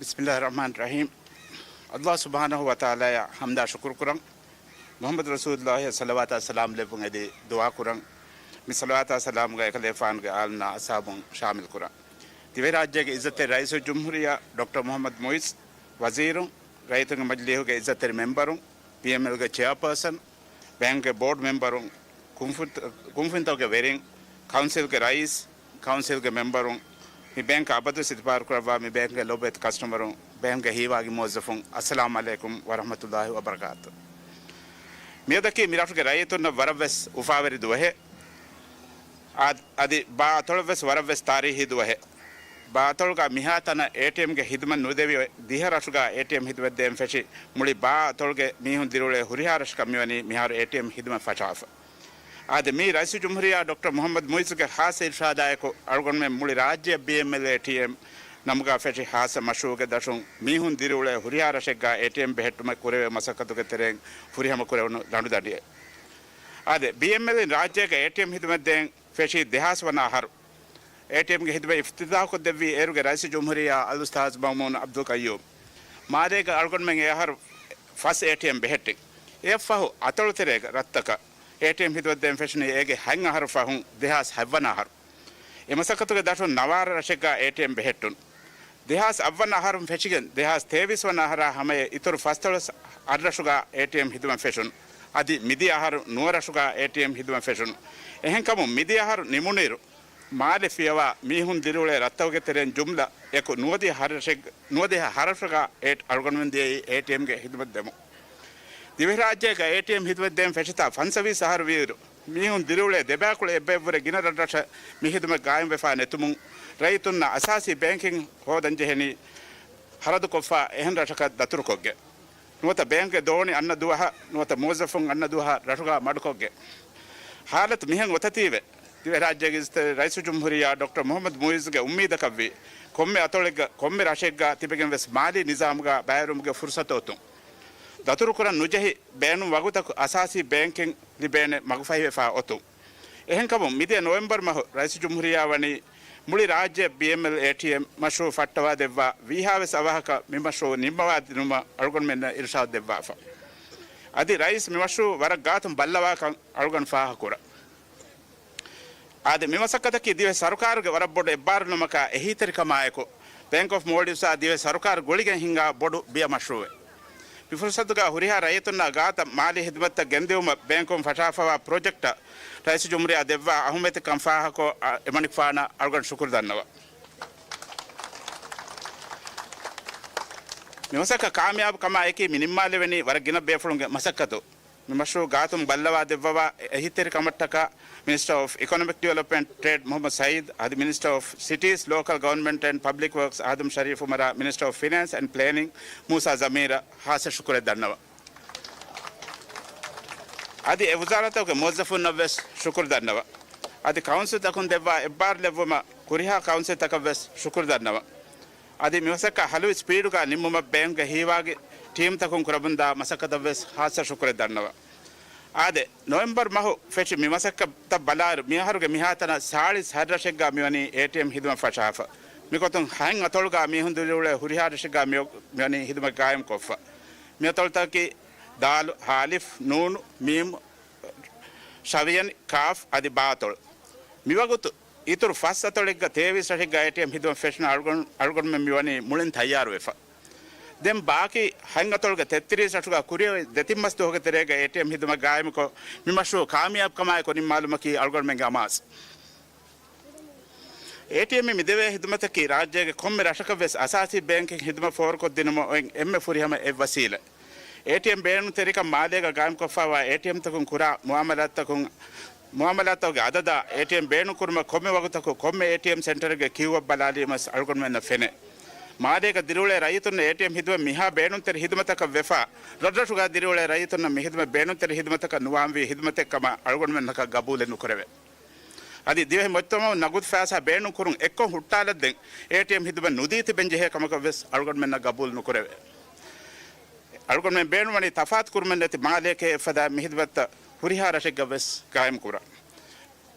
ބިސްމިއްލާހިއްރަޙްމާނިއްރަޙީމް. ﷲ ސުބްޙާނަހޫ ވަތަޢާލާއަށް ޙަމްދާ ޝުކުރު ކުރަން. މުޙައްމަދު ރަސޫލުﷲއަށް ޞަލަވާތާ ސަލާމް ލެއްވުން އެދި ދުޢާ ކުރަން. މި ޞަލަވާތާ ސަލާމުގަ އެކަލޭފާނުގެ އާލުންނާ އަޞްޙާބުން ޝާމިލް ކުރަން. ދިވެހިރާއްޖޭގެ އިއްޒަތްތެރި ރައީސުލްޖުމްހޫރިއްޔާ ޑޮކްޓަރ މުޙައްމަދު މުޢިއްޒު، ވަޒީރުން، ރައްޔިތުންގެ މަޖިލީހުގެ އިއްޒަތްތެރި މެމްބަރުން، ބީއެމްއެލްގެ ޗެއާޕާސަން، ބޭންކްގެ ބޯޑް މެމްބަރުން، ކުންފުންތަ-، ކުންފުންތަކުގެ ވެރިން، ކައުންސިލްގެ ރައީސް، ކައުންސިލްގެ މެމްބަރުން، މި ބޭންކަށް އަބަދުވެސް އިތުބާރު ކުރައްވާ މި ބޭންކްގެ ލޮބުވެތި ކަސްޓަމަރުން، ބޭންކްގެ ހީވާގި މުވައްޒަފުން، އައްސަލާމު ޢަލައިކުމް ވަރަޙްމަތުﷲި ވަބަރަކާތު. މިއަދަކީ މި ރަށުގެ ރައްޔިތުންނަށް ވަރަށްވެސް އުފާވެރި ދުވަހެއް. އާ، އަދި ބާ އަތޮޅަށްވެސް ވަރަށްވެސް ތާރީހީ ދުވަހެއް. ބާ އަތޮޅުގަ މިހާތަނަށް އޭޓީއެމްގެ ހިދުމަތް ނުދެވި ދިހަ ރަށުގަ އޭޓީއެމް ހިދުމަތް ދޭން ފެށި، މުޅި ބާ އަތޮޅުގެ މީހުން ދިރިއުޅޭ ހުރިހާ ރަށަކަށް މިވަނީ މިހާރު އޭޓީއެމް ހިދުމަތް ފަށާފަ. އާދެ، މީ ރައީސުލްޖުމްހޫރިއްޔާ ޑޮކްޓަރ މުޙައްމަދު މުޢިއްޒުގެ ޚާއްޞަ އިރުޝާދާއެކު އަޅުގަނޑުމެން މުޅި ރާއްޖެއަށް ބީއެމްއެލް އޭޓީއެމް ނަމުގަ ފެށި ޚާއްޞަ މަޝްރޫޢުގެ ދަށުން މީހުން ދިރިއުޅޭ ހުރިހާ ރަށެއްގަ އޭޓީއެމް ބެހެއްޓުމަށް ކުރެވޭ މަސައްކަތުގެ ތެރެއިން ފުރިހަމަ ކުރެވުނު ލަނޑުދަނޑިއެއް. އާދެ، ބީއެމްއެލްއިން ރާއްޖޭގަ އޭޓީއެމް ހިދުމަތް ދޭން ފެށީ ދެހާސް ވަނަ އަހަރު. އޭޓީއެމްގެ ހިދުމަތް އިފްތިތާޙުކޮށްދެއްވީ އޭރުގެ ރައީސުލްޖުމްހޫރިއްޔާ އަލްއުސްތާޛު މައުމޫން ޢަބްދުލް ޤައްޔޫމް. މާލޭގަ އަޅުގަނޑުމެން އެ އަހަރު ފަސް އޭޓީއެމް ބެހެއްޓި. އެއަށްފަހު އަތޮޅުތެރޭގަ ރަށްތަކަށް އޭޓީއެމް ހިދުމަތްދޭން ފެށުނީ އޭގެ ހަތް އަހަރު ފަހުން ދެހާސް ހަތްވަނަ އަހަރު. އެ މަސައްކަތުގެ ދަށުން ނަވާރަ ރަށެއްގަ އޭޓީއެމް ބެހެއްޓުން. ދެހާސް އަށްވަނަ އަހަރުން ފެށިގެން ދެހާސް ތޭވީސް ވަނަ އަހަރާ ހަމަޔަށް އިތުރު ފަސްދޮޅަސް އަށްރަށުގަ އޭޓީއެމް ހިދުމަތް ފެށުން. އަދި މިދިޔަ އަހަރު ނުވަ ރަށުގަ އޭޓީއެމް ހިދުމަތް ފެށުން. އެހެންކަމުން މިދިޔަ އަހަރު ނިމުނުއިރު މާލެ ފިޔަވާ މީހުން ދިރިއުޅޭ ރަށްތަކުގެ ތެރެއިން ޖުމްލަ އެކު ނުވަދިހަ ހަ ރަށެއް-، ނުވަދިހަ ހަ ރަށުގަ އޭޓް އަޅުގަނޑުމެން ދިޔައީ އޭޓީއެމްގެ ހިދުމަތް ދެމުން. ދިވެހިރާއްޖޭގަ އޭޓީއެމް ހިދުމަތް ދޭން ފެށިތާ ފަންސަވީސް އަހަރު ވީއިރު، މީހުން ދިރިއުޅޭ ދެބައިކުޅަ އެއްބައެއްވުރެ ގިނަ ރަށްރަށަށް މި ހިދުމަތް ގާއިމްވެފާ ނެތުމުން، ރައްޔިތުންނަށް އަސާސީ ބޭންކިން ހޯދަންޖެހެނީ ޚަރަދުކޮށްފާ އެހެން ރަށަކަށް ދަތުރުކޮށްގެން. ނުވަތަ ބޭންކްގެ ދޯނި އަންނަ ދުވަހަށް، ނުވަތަ މުވައްޒަފުން އަންނަ ދުވަހަށް ރަށުގަ މަޑުކޮށްގެން. ހާލަތު މިހެން އޮތަތީވެ، ދިވެހިރާއްޖޭގެ އިއްޒަތްތެރި ރައީސުލްޖުމްހޫރިއްޔާ ޑޮކްޓަރ މުޙައްމަދު މުޢިއްޒުގެ އުއްމީދަކަށްވީ، ކޮންމެ އަތޮޅެއްގަ، ކޮންމެ ރަށެއްގަ ތިބެގެން ވެސް މާލީ ނިޒާމުގަ ބައިވެރިވުމުގެ ފުރުޞަތު އޮތުން. ދަތުރުކުރަން ނުޖެހި ބޭނުން ވަގުތަކު އަސާސީ ބޭންކިން ލިބޭނެ މަގުފަހިވެފާ އޮތުން. އެހެންކަމުން، މިދިޔަ ނޮވެމްބަރު މަހު ރައީސުލްޖުމްހޫރިއްޔާ ވަނީ މުޅި ރާއްޖެ ބީއެމްއެލް އޭޓީއެމް މަޝްރޫޢު ފައްޓަވާ ދެއްވާ ވީހާވެސް އަވަހަކަށް މި މަޝްރޫޢު ނިންމަވާ ދިނުމަށް އަޅުގަނޑުމެންނަށް އިރުޝާދު ދެއްވާފަ. އަދި ރައީސް މި މަޝްރޫޢު ވަރަށް ގާތުން ބައްލަވާކަން އަޅުގަނޑު ފާހަގަކުރަން. އާދެ، މި މަސައްކަތަކީ ދިވެހި ސަރުކާރުގެ ވަރަށް ބޮޑު އެއްބާރުލުމަކާ އެހީތެރިކަމާއެކު، ބޭންކް އޮފް މޯލްޑިވްސްއާ ދިވެހި ސަރުކާރު ގުޅިގެން ހިންގާ ބޮޑު ބިޔަ މަޝްރޫޢެއް. މި ފުރުޞަތުގަ ހުރިހާ ރައްޔިތުންނާ ގާތަށް މާލީ ހިދުމަތްތައް ގެންދިއުމަށް ބޭންކުން ފަށާފަވާ ޕްރޮޖެކްޓަށް ރައީސުލްޖުމްހޫރިއްޔާ ދެއްވާ އަހުމިއްޔަތަކަން ފާހަގަކޮށް، އަ، އެމަނިކުފާނަށް އަޅުގަނޑު ޝުކުރު ދަންނަވަން. މި މަސައްކަތް ކާމިޔާބު ކަމާ އެކީ މި ނިންމާލެވެނީ ވަރަށް ގިނަ ބޭފުޅުންގެ މަސައްކަތު. މި މަޝްރޫޢު ގާތުން ބައްލަވާ ދެއްވަވާ އެހީތެރިކަމަށްޓަކާ މިނިސްޓަރ އޮފް އިކޮނޮމިކް ޑިވެލޮޕްމަންޓް ޓްރޭޑް މުޙައްމަދު ސައީދު، އަދި މިނިސްޓަރ އޮފް ސިޓީސް ލޯކަލް ގަވަރންމަންޓް އެންޑް ޕަބްލިކް ވަރކްސް އާދަމް ޝަރީފް އުމަރާ، މިނިސްޓަރ އޮފް ފިނޭންސް އެންޑް ޕްލޭނިން މޫސާ ޒަމީރަށް ހާއްސަ ޝުކުރެއް ދަންނަވަން. އަދި އެ ވުޒާރާތަކުގެ މުވައްޒަފުންނަށް ވެސް ޝުކުރު ދަންނަވަން. އަދި ކައުންސިލްތަކުން ދެއްވާ އެއްބާރުލެއްވުމަށް ހުރިހާ ކައުންސިލްތަކަށް ވެސް ޝުކުރު ދަންނަވަން. އަދި މި މަސައްކަތް ހަލުވި ސްޕީޑުގަ ނިންމުމަށް ބޭންކްގެ ހީވާގި ޓީމްތަކުން ކުރަމުންދާ މަސައްކަތަށް ވެސް ހާއްސަ ޝުކުރެއް ދަންނަވަން. އާދެ، ނޮވެމްބަރު މަހު ފެށި މި މަސައްކަތަށް ބަލާއިރު، މިއަހަރުގެ މިހާތަނަށް ސާޅީސް ހަތް ރަށެއްގަ މިވަނީ އޭޓީއެމް ހިދުމަތް ފަށާފަ. މިގޮތުން ހަތް އަތޮޅުގަ މީހުން ދިރިއުޅޭ ހުރިހާ ރަށެއްގަ މި-، މިވަނީ ހިދުމަތް ގާއިމްކޮށްފަ. މި އަތޮޅުތަކަކީ ދާލު، ހ، ނޫނު، މީމު، ޝަވިޔަނި، ކާފް އަދި ބާ އަތޮޅު. މިވަގުތު އިތުރު ފަސް އަތޮޅެއްގަ ތޭވީސް ރަށެއްގަ އޭޓީއެމް ހިދުމަތް ފެށުނު އަޅުގަނޑު-، އަޅުގަނޑުމެން މިވަނީ މުޅިން ތައްޔާރުވެފަ. ދެން ބާކީ ހަތް އަތޮޅުގެ ތެއްތިރީސް ރަށުގަ ކުރިއަށް ދެތިން މަސް ދުވަހުގެ ތެރޭގަ އޭޓީއެމް ހިދުމަތް ގާއިމުކޮށް، މި މަޝްރޫޢު ކާމިޔާބުކަމާއެކު ނިންމާލުމަކީ އަޅުގަނޑުމެންގެ އަމާޒު. އޭޓީއެމް މި ދެވޭ ހިދުމަތަކީ ރާއްޖޭގެ ކޮންމެ ރަށަކަށް ވެސް އަސާސީ ބޭންކިން ހިދުމަތް ފޯރުކޮށްދިނުމަށް އޮތް އެންމެ ފުރިހަމަ އެއް ވަސީލަތް. އޭޓީއެމް ބޭނުންތެރިކަން މާލޭގަ ގާއިމްކޮށްފައިވާ އޭޓީއެމްތަކުން ކުރާ މުއާމަލާތްތަކުން، މުއާމަލާތްތަކުގެ އަދަދާ އޭޓީއެމް ބޭނުންކުރުމަށް ކޮންމެ ވަގުތަކު ކޮންމެ އޭޓީއެމް ސެންޓަރެއްގެ ކިއުއަށް ބަލާލީމަސް އަޅުގަނޑުމެންނަށް ފެނޭ. މާލޭގަ ދިރިއުޅޭ ރައްޔިތުންނަށް އޭޓީއެމް ހިދުމަތް މިހާ ބޭނުންތެރި ހިދުމަތަކަށް ވެފަ، ރަށްރަށުގަ ދިރިއުޅޭ ރައްޔިތުންނަށް މި ހިދުމަތް ބޭނުންތެރި ހިދުމަތަކަށް ނުވާންވީ ހިދުމަތެއް ކަމަށް އަޅުގަނޑުމެންނަކަށް ގަބޫލެއް ނުކުރެވޭ. އަދި ދިވެހި މުޖްތަމަޢުން ނަގުދު ފައިސާ ބޭނުން ކުރުން އެއްކޮށް ހުއްޓާލައްދެން އޭޓީއެމް ހިދުމަތް ނުދީ ތިބެން ޖެހޭ ކަމަކަށް ވެސް އަޅުގަނޑުމެންނަށް ގަބޫލު ނުކުރެވޭ. އަޅުގަނޑުމެން ބޭނުންވަނީ ތަފާތު ކުރުމެއް ނެތި މާލެއަކަށް އެއްފަދައިން މި ހިދުމަތްތައް ހުރިހާ ރަށެއްގަ ވެސް ގާއިމް ކުރަން.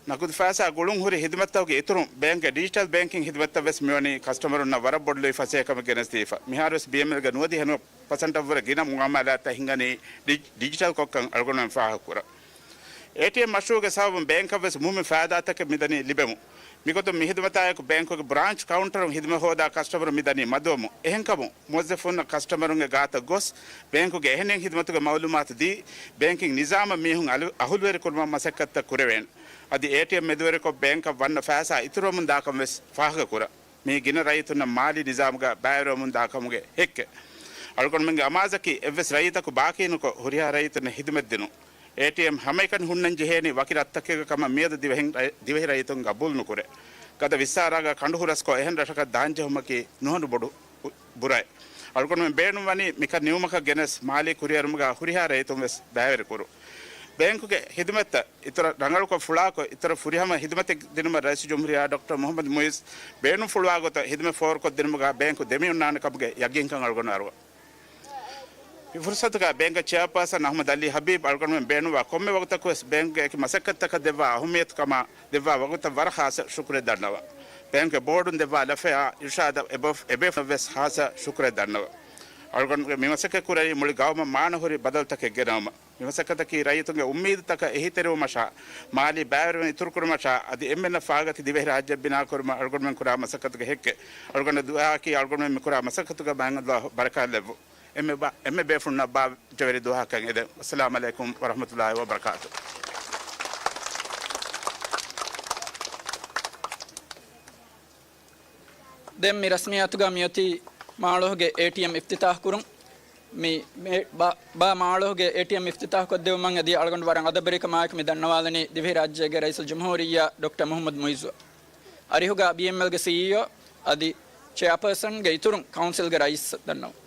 ނަގުދު ފައިސާ ގުޅުން ހުރި ހިދުމަތްތަކުގެ އިތުރުން ބޭންކްގެ ޑިޖިޓަލް ބޭންކިން ހިދުމަތްތައް ވެސް މިވަނީ ކަސްޓަމަރުންނަށް ވަރަށް ބޮޑު ލުއިފަސޭހަކަމެއް ގެނެސްދީފަ. މިހާރު ވެސް ބީއެމްއެލްގެ ނުވަދިހަ ނުވަ ޕަސެންޓަށްވުރެ ގިނަ މުއާމަލާތްތައް ހިނގަނީ ޑި-، ޑިޖިޓަލް ކޮށްކަން އަޅުގަނޑުމެން ފާހަގަކުރަން. އޭޓީއެމް މަޝްރޫޢުގެ ސަބަބުން ބޭންކަށް ވެސް މުހިއްމު ފައިދާތަކެއް މިދަނީ ލިބެމުން. މިގޮތުން މި ހިދުމަތާއެކު ބޭންކުގެ ބްރާންޗް ކައުންޓަރުން ހިދުމަތް ހޯދާ ކަސްޓަމަރުން މިދަނީ މަދުވަމުން. އެހެންކަމުން، މުވައްޒަފުންނަށް ކަސްޓަމަރުންގެ ގާތަށް ގޮސް، ބޭންކުގެ އެހެނިހެން ހިދުމަތުގެ މައުލޫމާތު ދީ، ބޭންކިން ނިޒާމަށް މީހުން އަލު-، އަހުލުވެރިކުރުމަށް މަސައްކަތްތައް ކުރެވޭނެ. އަދި އޭޓީއެމް މެދުވެރިކޮށް ބޭންކަށް ވަންނަ ފައިސާ އިތުރުވަމުން ދާކަން ވެސް ފާހަގަކުރަން. މީ ގިނަ ރައްޔިތުންނަށް މާލީ ނިޒާމުގަ ބައިވެރިވަމުން ދާ ކަމުގެ ހެއްކެއް. އަޅުގަނޑުމެންގެ އަމާޒަކީ އެއްވެސް ރައްޔިތަކު ބާކީނުކޮށް ހުރިހާ ރައްޔިތުންނަށް ހިދުމަތްދިނުން. އޭޓީއެމް ހަމައެކަނި ހުންނަން ޖެހޭނީ ވަކި ރަށްތަކެއްގަ ކަމަށް މިއަދު ދިވެހި ރައް-، ދިވެހި ރައްޔިތުން ގަބޫލު ނުކުރޭ. ގަދަ ވިއްސާރާގަ ކަނޑު ހުރަސްކޮށް އެހެން ރަށަކަށް ދާންޖެހުމަކީ ނުހަނު ބޮޑު އު-، ބުރައެއް. އަޅުގަނޑުމެން ބޭނުންވަނީ މިކަން ނިމުމަކަށް ގެނެސް މާލީ ކުރިއެރުމުގަ ހުރިހާ ރައްޔިތުން ވެސް ބައިވެރިކުރުން. ބޭންކުގެ ހިދުމަތްތައް އިތުރަށް ރަނގަޅުކޮށް ފުޅާކޮށް، އިތުރަށް ފުރިހަމަ ހިދުމަތެއް ދިނުމަށް ރައީސުލްޖުމްހޫރިއްޔާ ޑޮކްޓަރ މުޙައްމަދު މުޢިއްޒު ބޭނުންފުޅުވާ ގޮތަށް ހިދުމަތް ފޯރުކޮށްދިނުމުގަ ބޭންކު ދެމިއޮންނާނެ ކަމުގެ ޔަގީންކަން އަޅުގަނޑު އަރުވަން. މި ފުރުސަތުގަ ބޭންކް ޗެއާޕާސަން އަޙްމަދު ޢަލީ ޙަބީބް އަޅުގަނޑުމެން ބޭނުންވާ ކޮންމެ ވަގުތަކުވެސް ބޭންކްގެ އެކި މަސައްކަތްތަކަށް ދެއްވާ އަހައްމިއްޔަތު ކަމަށް ދެއްވާ ވަގުތަށް ވަރަށް ޚާއްޞަ ޝުކުރެއް ދަންނަވަން. ބޭންކްގެ ބޯޑުން ދެއްވާ ލަފަޔާ އިރުޝާދަށް އެބަ-، އެބޭފުޅުންނަށްވެސް ޚާއްޞަ ޝުކުރެއް ދަންނަވަން. އަޅުގަނޑުގެ މި މަސައްކަތް ކުރަނީ މުޅި ގައުމަށް މާނަހުރި ބަދަލުތަކެއް ގެނައުމަށް. މި މަސައްކަތަކީ ރައްޔިތުންގެ އުއްމީދުތަކަށް އެހީތެރިވުމަށާ، މާލީ ބައިވެރިވުން އިތުރުކުރުމަށާ، އަދި އެންމެންނަށް ފާގަތި ދިވެހިރާއްޖެއެއް ބިނާކުރުމަށް އަޅުގަނޑުމެން ކުރާ މަސައްކަތުގެ ހެއްކެއް. އަޅުގަނޑަށް ދުޢާއަކީ އަޅުގަނޑުމެން މިކުރާ މަސައްކަތުގެ މައިން ﷲ ބަރަކާތްލެއްވުން. އެންމެ ބާ-، އެންމެ ބޭފުޅުންނަށް ބާ ޖަވެރި ދުޢާއަކަށް އެދެން. އައްސަލާމު ޢަލައިކުމް ވަރަޙްމަތުﷲ ވަބަރަކާތު. ދެން މި ރަސްމިއްޔާތުގަ މިއޮތީ މާޅޮހުގެ އޭޓީއެމް އިފްތިތާޙް ކުރުން. މި، މި ބާ-، ބާ މާޅޮހުގެ އޭޓީއެމް އިފްތިތާޙް ކޮށްދެއްވުމަށް އެދި އަޅުގަނޑު ވަރަށް އަދަބުވެރިކަމާއެކު މި ދަންނަވާލަނީ ދިވެހިރާއްޖޭގެ ރައީސުލްޖުމްހޫރިއްޔާ ޑޮކްޓަރ މުޙައްމަދު މުޢިއްޒުއަށް. އަރިހުގަ ބީއެމްއެލްގެ ސީއީއޯ އަދި ޗެއާޕާސަންގެ އިތުރުން ކައުންސިލްގެ ރައީސް ދަންނަވަން.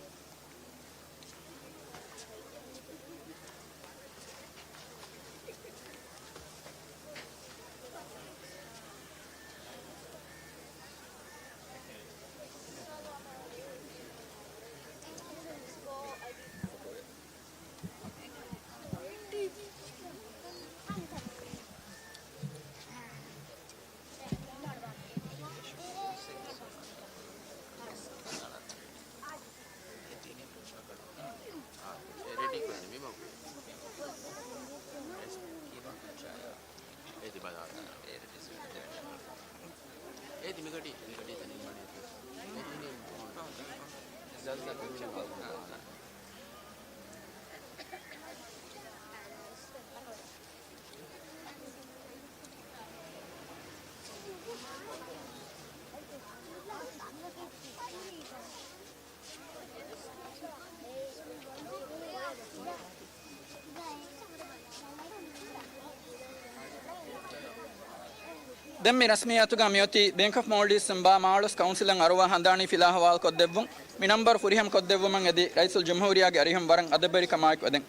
ދެން މި ރަސްމިއްޔާތުގަ މިއޮތީ ބޭންކް އޮފް މޯލްޑިވްސް ބާ މާޅޮސް ކައުންސިލަށް އަރުވާ ހަނދާނީ ފިލާ ހަވާލު ކޮށްދެއްވުން، މި ނަންބަރު ފުރިހަމަ ކޮށްދެއްވުމަށް އެދި ރައީސުލްޖުމްހޫރިއްޔާގެ އަރިހުން ވަރަށް އަދަބުވެރިކަމާއެކު އެދެން.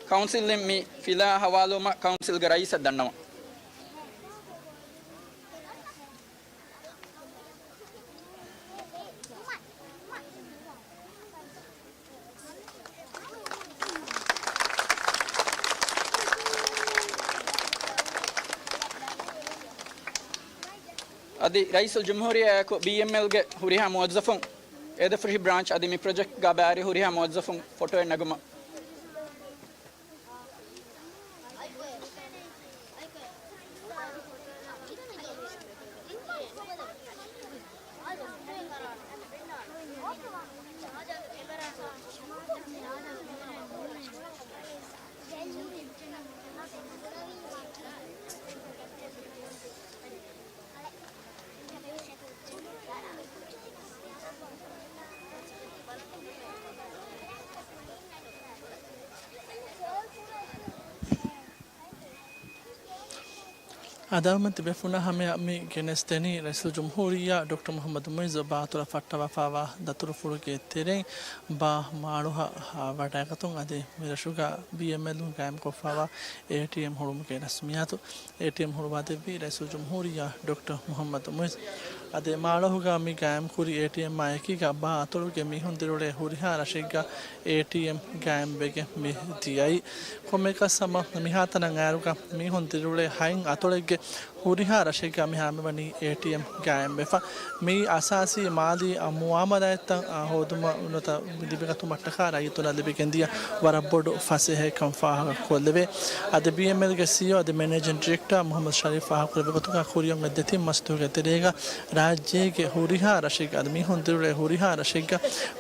ކައުންސިލްއިން މި ފިލާ ހަވާލުވުމަށް ކައުންސިލްގެ ރައީސަށް ދަންނަވަން. އަދި ރައީސުލްޖުމްހޫރިއްޔާއާއެކު ބީއެމްއެލްގެ ހުރިހާ މުވައްޒަފުން، އޭދަފުށި ބްރާންޗް އަދި މި ޕްރޮޖެކްޓްގަ ބައިވެރި ހުރިހާ މުވައްޒަފުން ފޮޓޯއެއް ނަގުމަށް. އަދާވަމެން ތިބޭފުޅުންނާ ހަމަޔަށް މި ގެނެސްދެނީ ރައީސުލްޖުމްހޫރިއްޔާ ޑޮކްޓަރ މުޙައްމަދު މުޢިއްޒު ބާ އަތޮޅަށް ފައްޓަވާފައިވާ ދަތުރުފުޅުގެ ތެރެއިން ބާ މާޅޮހަށް ވަޑައިގަތުން އަދި މިރަށުގަ ބީއެމްއެލުން ގާއިމްކޮށްފައިވާ އޭޓީއެމް ހުޅުވުމުގެ ރަސްމިއްޔާތު. އޭޓީއެމް ހުޅުވާދެއްވީ ރައީސުލްޖުމްހޫރިއްޔާ ޑޮކްޓަރ މުޙައްމަދު މުޢިއްޒު. އަދި މާޅޮހުގަ މި ގާއިމްކުރި އޭޓީއެމްއާ އެކީގަ ބާ އަތޮޅުގެ މީހުން ދިރިއުޅޭ ހުރިހާ ރަށެއްގަ އޭޓީއެމް ގާއިމްވެގެން މި ދިޔައީ. ކޮންމެއަކަސް ހަމަ މިހާތަނަށް އައިރުގަ މީހުން ދިރިއުޅޭ ހަތް އަތޮޅެއްގެ ހުރިހާ ރަށެއްގަ މިހާ މިވަނީ އޭޓީއެމް ގާއިމްވެފަ. މިއީ އަސާސީ މާލީ މުއާމަލާތްތައް ހޯދުމަށް ނުވަތަ ލިބިގަތުމަށްޓަކާ ރައްޔިތުންނަށް ލިބިގެންދިޔަ ވަރަށް ބޮޑު ފަސޭހައެއްކަން ފާހަގަކޮށްލެވޭ. އަދި ބީއެމްއެލްގެ ސީއީއޯ އަދި މެނޭޖިން ޑިރެކްޓަރ މުޙައްމަދު ޝަރީފް ފާހަގަކުރެއްވި ގޮތުގަ ކުރިއަށް އޮތް ދެތިން މަސްތުގެ ތެރޭގަ ރާއްޖޭގެ ހުރިހާ ރަށެއްގަ އަދި މީހުން ދިރިއުޅޭ ހުރިހާ ރަށެއްގަ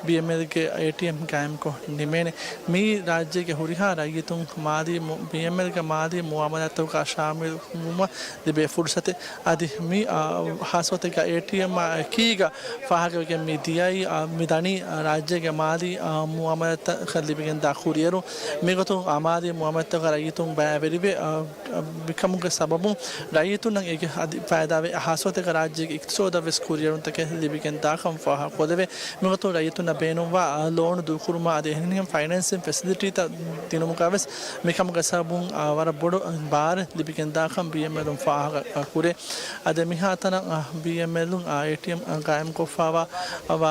ބީއެމްއެލްގެ އޭޓީއެމް ގާއިމްކޮށް ނިމޭނެ. މިއީ ރާއްޖޭގެ ހުރިހާ ރައްޔިތުން މާލީ މު-، ބީއެމްއެލްގެ މާލީ މުއާމަލާތްތަކުގަ ޝާމިލް ވުމަށް ލިބޭ ފުރުސަތެއް. އަދި މި، އާ، ހާއްސަ ގޮތެއްގަ އޭޓީއެމްއާ އެކީގަ ފާހަގަވެގެން މި ދިޔައީ، އާ، މި ދަނީ، އާ، ރާއްޖޭގެ މާލީ، އާ، މުއާމަލާތްތަކަށް ލިބިގެންދާ ކުރިއެރުން. މިގޮތުން، އާ، މާލީ މުއާމަލާތްތަކަށް ރައްޔިތުން ބައިވެރިވެ، އާ، މިކަމުގެ ސަބަބުން ރައްޔިތުންނަށް އޭގެ އަދި ފައިދާވެ، ހާއްސަ ގޮތެއްގަ ރާއްޖޭގެ އިޤްތިޞާދަށް ވެސް ކުރިއެރުންތަކެއް ލިބިގެން ދާކަން ފާހަގަކޮށްލެވޭ. މިގޮތުން ރައްޔިތުންނަށް ބޭނުންވާ، އާ، ލޯނު ދޫކުރުމާ އަދި އެހެނިހެން ފައިނޭންސިން ފެސިލިޓީތައް ދިނުމުގަ ވެސް މިކަމުގެ ސަބަބުން، އާ، ވަރަށް ބޮޑު ބާރެއް ލިބިގެން ދާކަން ބީއެމްއެލުން ފާހަގަ، އާ، ކުރޭ. އަދި މިހާތަނަށް، އާ، ބީއެމްއެލުން، އާ، އޭޓީއެމް، އާ، ގާއިމްކޮށްފައިވާ، އާ، ވާ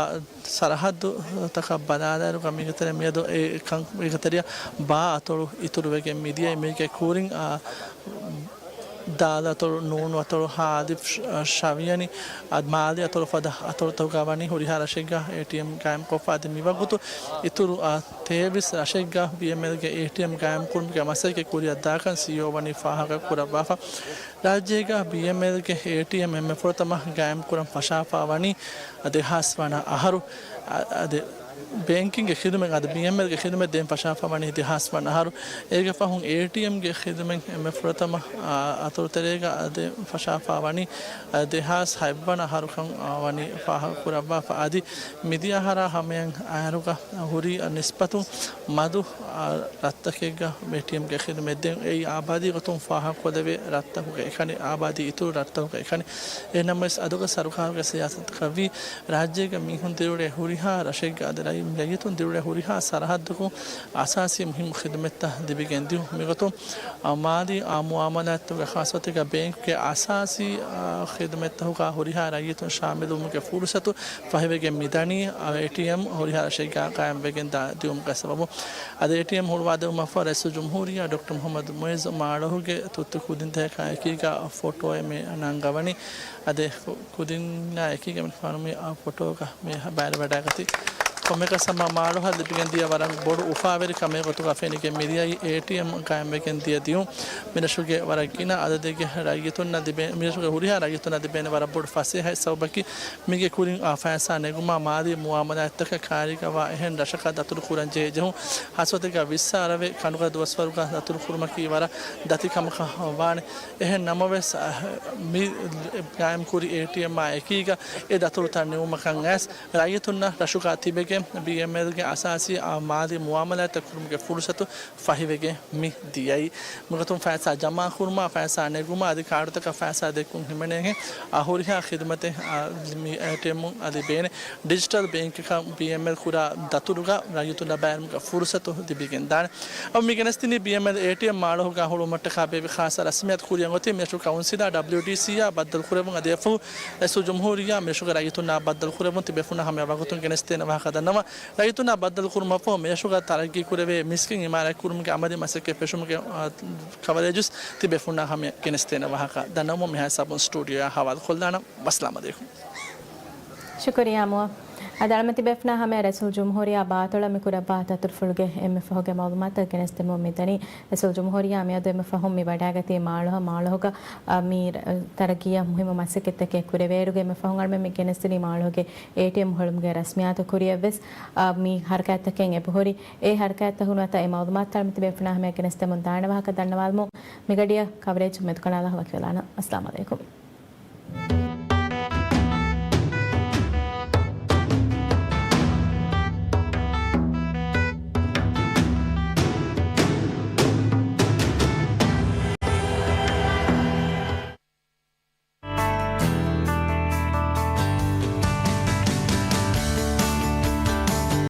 ސަރަހައްދުތަކަށް ބަލާލާއިރުގަ މީގެ ތެރެއިން މިއަދު އެ ކަން، މީގެ ތެރެއަށް ބާ އަތޮޅު އިތުރުވެގެން މިދިޔައީ. މީގެ ކުރިން، އާ، ދާލު އަތޮޅު، ނޫނު އަތޮޅު، ހާލިފް، ޝަ-، ޝަވިޔަނި، އަދި މާލި އަތޮޅު ފަދަ އަތޮޅުތަކުގަ ވަނީ ހުރިހާ ރަށެއްގަ އޭޓީއެމް ގާއިމްކޮށްފަ. އަދި މިވަގުތު އިތުރު، އާ، ތޭވީސް ރަށެއްގަ ބީއެމްއެލްގެ އޭޓީއެމް ގާއިމްކުރުމުގެ މަސައްކަތް ކުރިއަށްދާކަން ސީއީއޯ ވަނީ ފާހަގަ ކުރައްވާފަ. ރާއްޖޭގަ ބީއެމްއެލްގެ އޭޓީއެމް އެންމެ ފުރަތަމަ ގާއިމްކުރަން ފަށާފަ ވަނީ ދެހާސް ވަނަ އަހަރު. އަ-، އަދި ބޭންކިންގގެ ޚިދުމަތް އަދި ބީއެމްއެލްގެ ޚިދުމަތް ދޭން ފަށާފަ ވަނީ ދެހާސް ވަނަ އަހަރު. އޭގެ ފަހުން އޭޓީއެމްގެ ޚިދުމަތް އެންމެ ފުރަތަމަ، އާ، އަތޮޅުތެރޭގަ ދޭން ފަށާފަ ވަނީ، އަ، ދެހާސް ހަތް ވަނަ އަހަރުކަން، އާ، ވަނީ ފާހަގަ ކުރައްވާފަ. އަދި މިދިޔަ އަހަރާ ހަމަޔަށް އަހަރުގަ ހުރި ނިސްބަތުން މަދު، އާ، ރަށްތަކެއްގަ އޭޓީއެމްގެ ޚިދުމަތް ދޭން. އެއީ އާބާދީ ގޮތުން ފާހަގަކޮށްލެވޭ ރަށްތަކުގެ އެކަނި، އާބާދީ އިތުރު ރަށްތަކުގެ އެކަނި. އެހެންނަމަވެސް އަދުގެ ސަރުކާރުގެ ސިޔާސަތަކަށްވީ ރާއްޖޭގަ މީހުން ދިރިއުޅޭ ހުރިހާ ރަށެއްގަ އަދި ރައްޔި-، ރައްޔިތުން ދިރިއުޅޭ ހުރިހާ ސަރަހައްދަކުން އަސާސީ މުހިއްމު ޚިދުމަތްތައް ލިބިގެން ދިއުން. މިގޮތުން، އާ، މާލީ، އާ، މުއާމަލާތްތަކުގެ ޚާއްސަ ގޮތެއްގަ ބޭންކުގެ އަސާސީ، އާ، ޚިދުމަތްތަކުގަ ހުރިހާ ރައްޔިތުން ޝާމިލުވުމުގެ ފުރުސަތު ފަހިވެގެން މިދަނީ، އާ، އޭޓީއެމް ހުރިހާ ރަށެއްގަ ގާއިމްވެގެން ދާ ދިއުމުގެ ސަބަބުން. އަދި އޭޓީއެމް ހުޅުވާދެއްވުމަށްފަހު ރައީސުލްޖުމްހޫރިއްޔާ ޑޮކްޓަރ މުޙައްމަދު މުޢިއްޒު މާޅޮހުގެ ތުއްތު ކުދިންތަކާ އެކީގަ ފޮޓޯއެއް މި ނަންގަވަނީ. އަދި ކު-، ކުދިންނާ އެކީގަ މި ފާނު މި އާ ފޮޓޯގަ މި ބައިވެރިވަޑައިގަތީ. ކޮންމެއަކަސް ހަމަ މާޅޮހަށް ލިބިގެން ދިޔަ ވަރަށް ބޮޑު އުފާވެރި ކަމެއް ގޮތުގަ ފެނިގެން މިދިޔައީ އޭޓީއެމް ގާއިމްވެގެން ދިޔަ ދިއުން. މިރަށުގެ ވަރަށް ގިނަ އަދަދެއްގެ ރައްޔިތުންނަށް ލިބޭ، މިރަށުގެ ހުރިހާ ރައްޔިތުންނަށް ލިބޭނެ ވަރަށް ބޮޑު ފަސޭހައެއް ސަބަބަކީ މީގެ ކުރިން އާ ފައިސާ ނެގުމާ މާލީ މުއާމަލާތްތަކަށް ކާރީގަވާ އެހެން ރަށަކަށް ދަތުރު ކުރަން ޖެހޭ ޖެހުން. ހާއްސަ ގޮތެއްގަ ވިއްސާރަވެ ކަނޑުގަ ދުވަސްވަރުގަ ދަތުރު ކުރުމަކީ ވަރަށް ދަތި ކަމަކަށް ވާނެ. އެހެން ނަމަވެސް، އަ، މި ގާއިމްކުރި އޭޓީއެމްއާ އެކީގަ އެ ދަތުރުތައް ނިމުމަކަށް އައިސް ރައްޔިތުންނަށް ރަށުގަ ތިބެގެން ބީއެމްއެލްގެ އަސާސީ މާލީ މުއާމަލާތްތައް ކުރުމުގެ ފުރުސަތު ފަހިވެގެން މި ދިޔައީ. މިގޮތުން ފައިސާ ޖަމާކުރުމާ، ފައިސާ ނެގުމާ އަދި ކާޑުތަކަށް ފައިސާ ދެއްކުން ހިމެނޭހެން އަ، ހުރިހާ ޚިދުމަތެއް އަ، މި އޭޓީއެމުން އަދި ބޭނެ ޑިޖިޓަލް ބޭންކަކަށް ބީއެމްއެލް ކުރާ ދަތުރުގަ ރައްޔިތުން ލަބާއިރުމުގެ ފުރުސަތު ލިބިގެން ދާނެ. އަ، މި ގެނެސްދިނީ ބީއެމްއެލް އޭޓީއެމް މާޅޮހުގަ ހުޅުވުމަށްޓަކާ ބޭއްވި ޚާއްޞަ ރަސްމިއްޔާތު ކުރިއަށް އޮތީ މިރަށު ކައުންސިލާ ޑަބްލިއުޑީސީއާ ބައްދަލުކުރެވުން އަދި އެއަށްފަހު ރައީސުލްޖުމްހޫރިއްޔާ މިރަށުގެ ރައްޔިތުންނާ ބައްދަލުކުރެވުން ތިބޭފުޅުންނާ ހަމަޔަށް ވަގުތުން ގެނެސްދޭނެ ވާހަކަ ދަންނަވަން. ރައްޔިތުންނާ ބައްދަލުކުރުމަށްފަހު މިރަށުގަ ތަރައްގީކުރެވޭ މިސްކިތް އިމާރާތްކުރުމުގެ އަމަލީ މަސައްކަތް ފެށުމުގެ، އާ، ކަވަރޭޖު ތިބޭފުޅުންނާ ހަމަޔަށް ގެނެސްދޭނެ ވާހަކަ ދަންނަވަމުން މިހާ ހިސާބުން ސްޓޫޑިއޯއާ ހަވާލުކޮށްލާނަން. ވައްސަލާމް ޢަލައިކުމް. ޝުކުރިއްޔާ މުއާ. އަދި އަޅަމެން ތިބޭފުޅުންނާ ހަމަޔަށް ރައީސުލްޖުމްހޫރިއްޔާ ބާތޮޅަށް މި ކުރައްވާ ދަތުރުފުޅުގެ އެންމެ ފަހުގެ މަޢުލޫމާތުތައް ގެނެސްދެމުން މިދަނީ. ރައީސުލްޖުމްހޫރިއްޔާ މިއަދު އެންމެ ފަހުން މި ވަޑައިގަތީ މާޅޮހަށް. މާޅޮހުގަ، އަ، މި ރަ-، ތަރައްގީއަށް މުހިއްމު މަސައްކަތްތަކެއް ކުރެވޭއިރުގަ އެންމެ ފަހުން އަޅަމެން މި ގެނެސްދިނީ މާޅޮހުގެ އޭޓީއެމް ހުޅުމުގެ ރަސްމިއްޔާތު ކުރިއަށްވެސް، އަ، މި ހަރަކާތްތަކެއް އެބަހުރި. އެ ހަރަކާތްތައް ހުންނަވާތާ އެ މަޢުލޫމާތުތައް އަޅަމެން ތިބޭފުޅުންނާ ހަމަޔަށް ގެނެސްދެމުން ދާނެ ވާހަކަ ދަންނަވާލަމުން މިގަޑިއަށް ކަވަރޭޖު މެދުކަނޑާލާ ވަކިވެލާނަން. އައްސަލާމް ޢަލައިކުމް.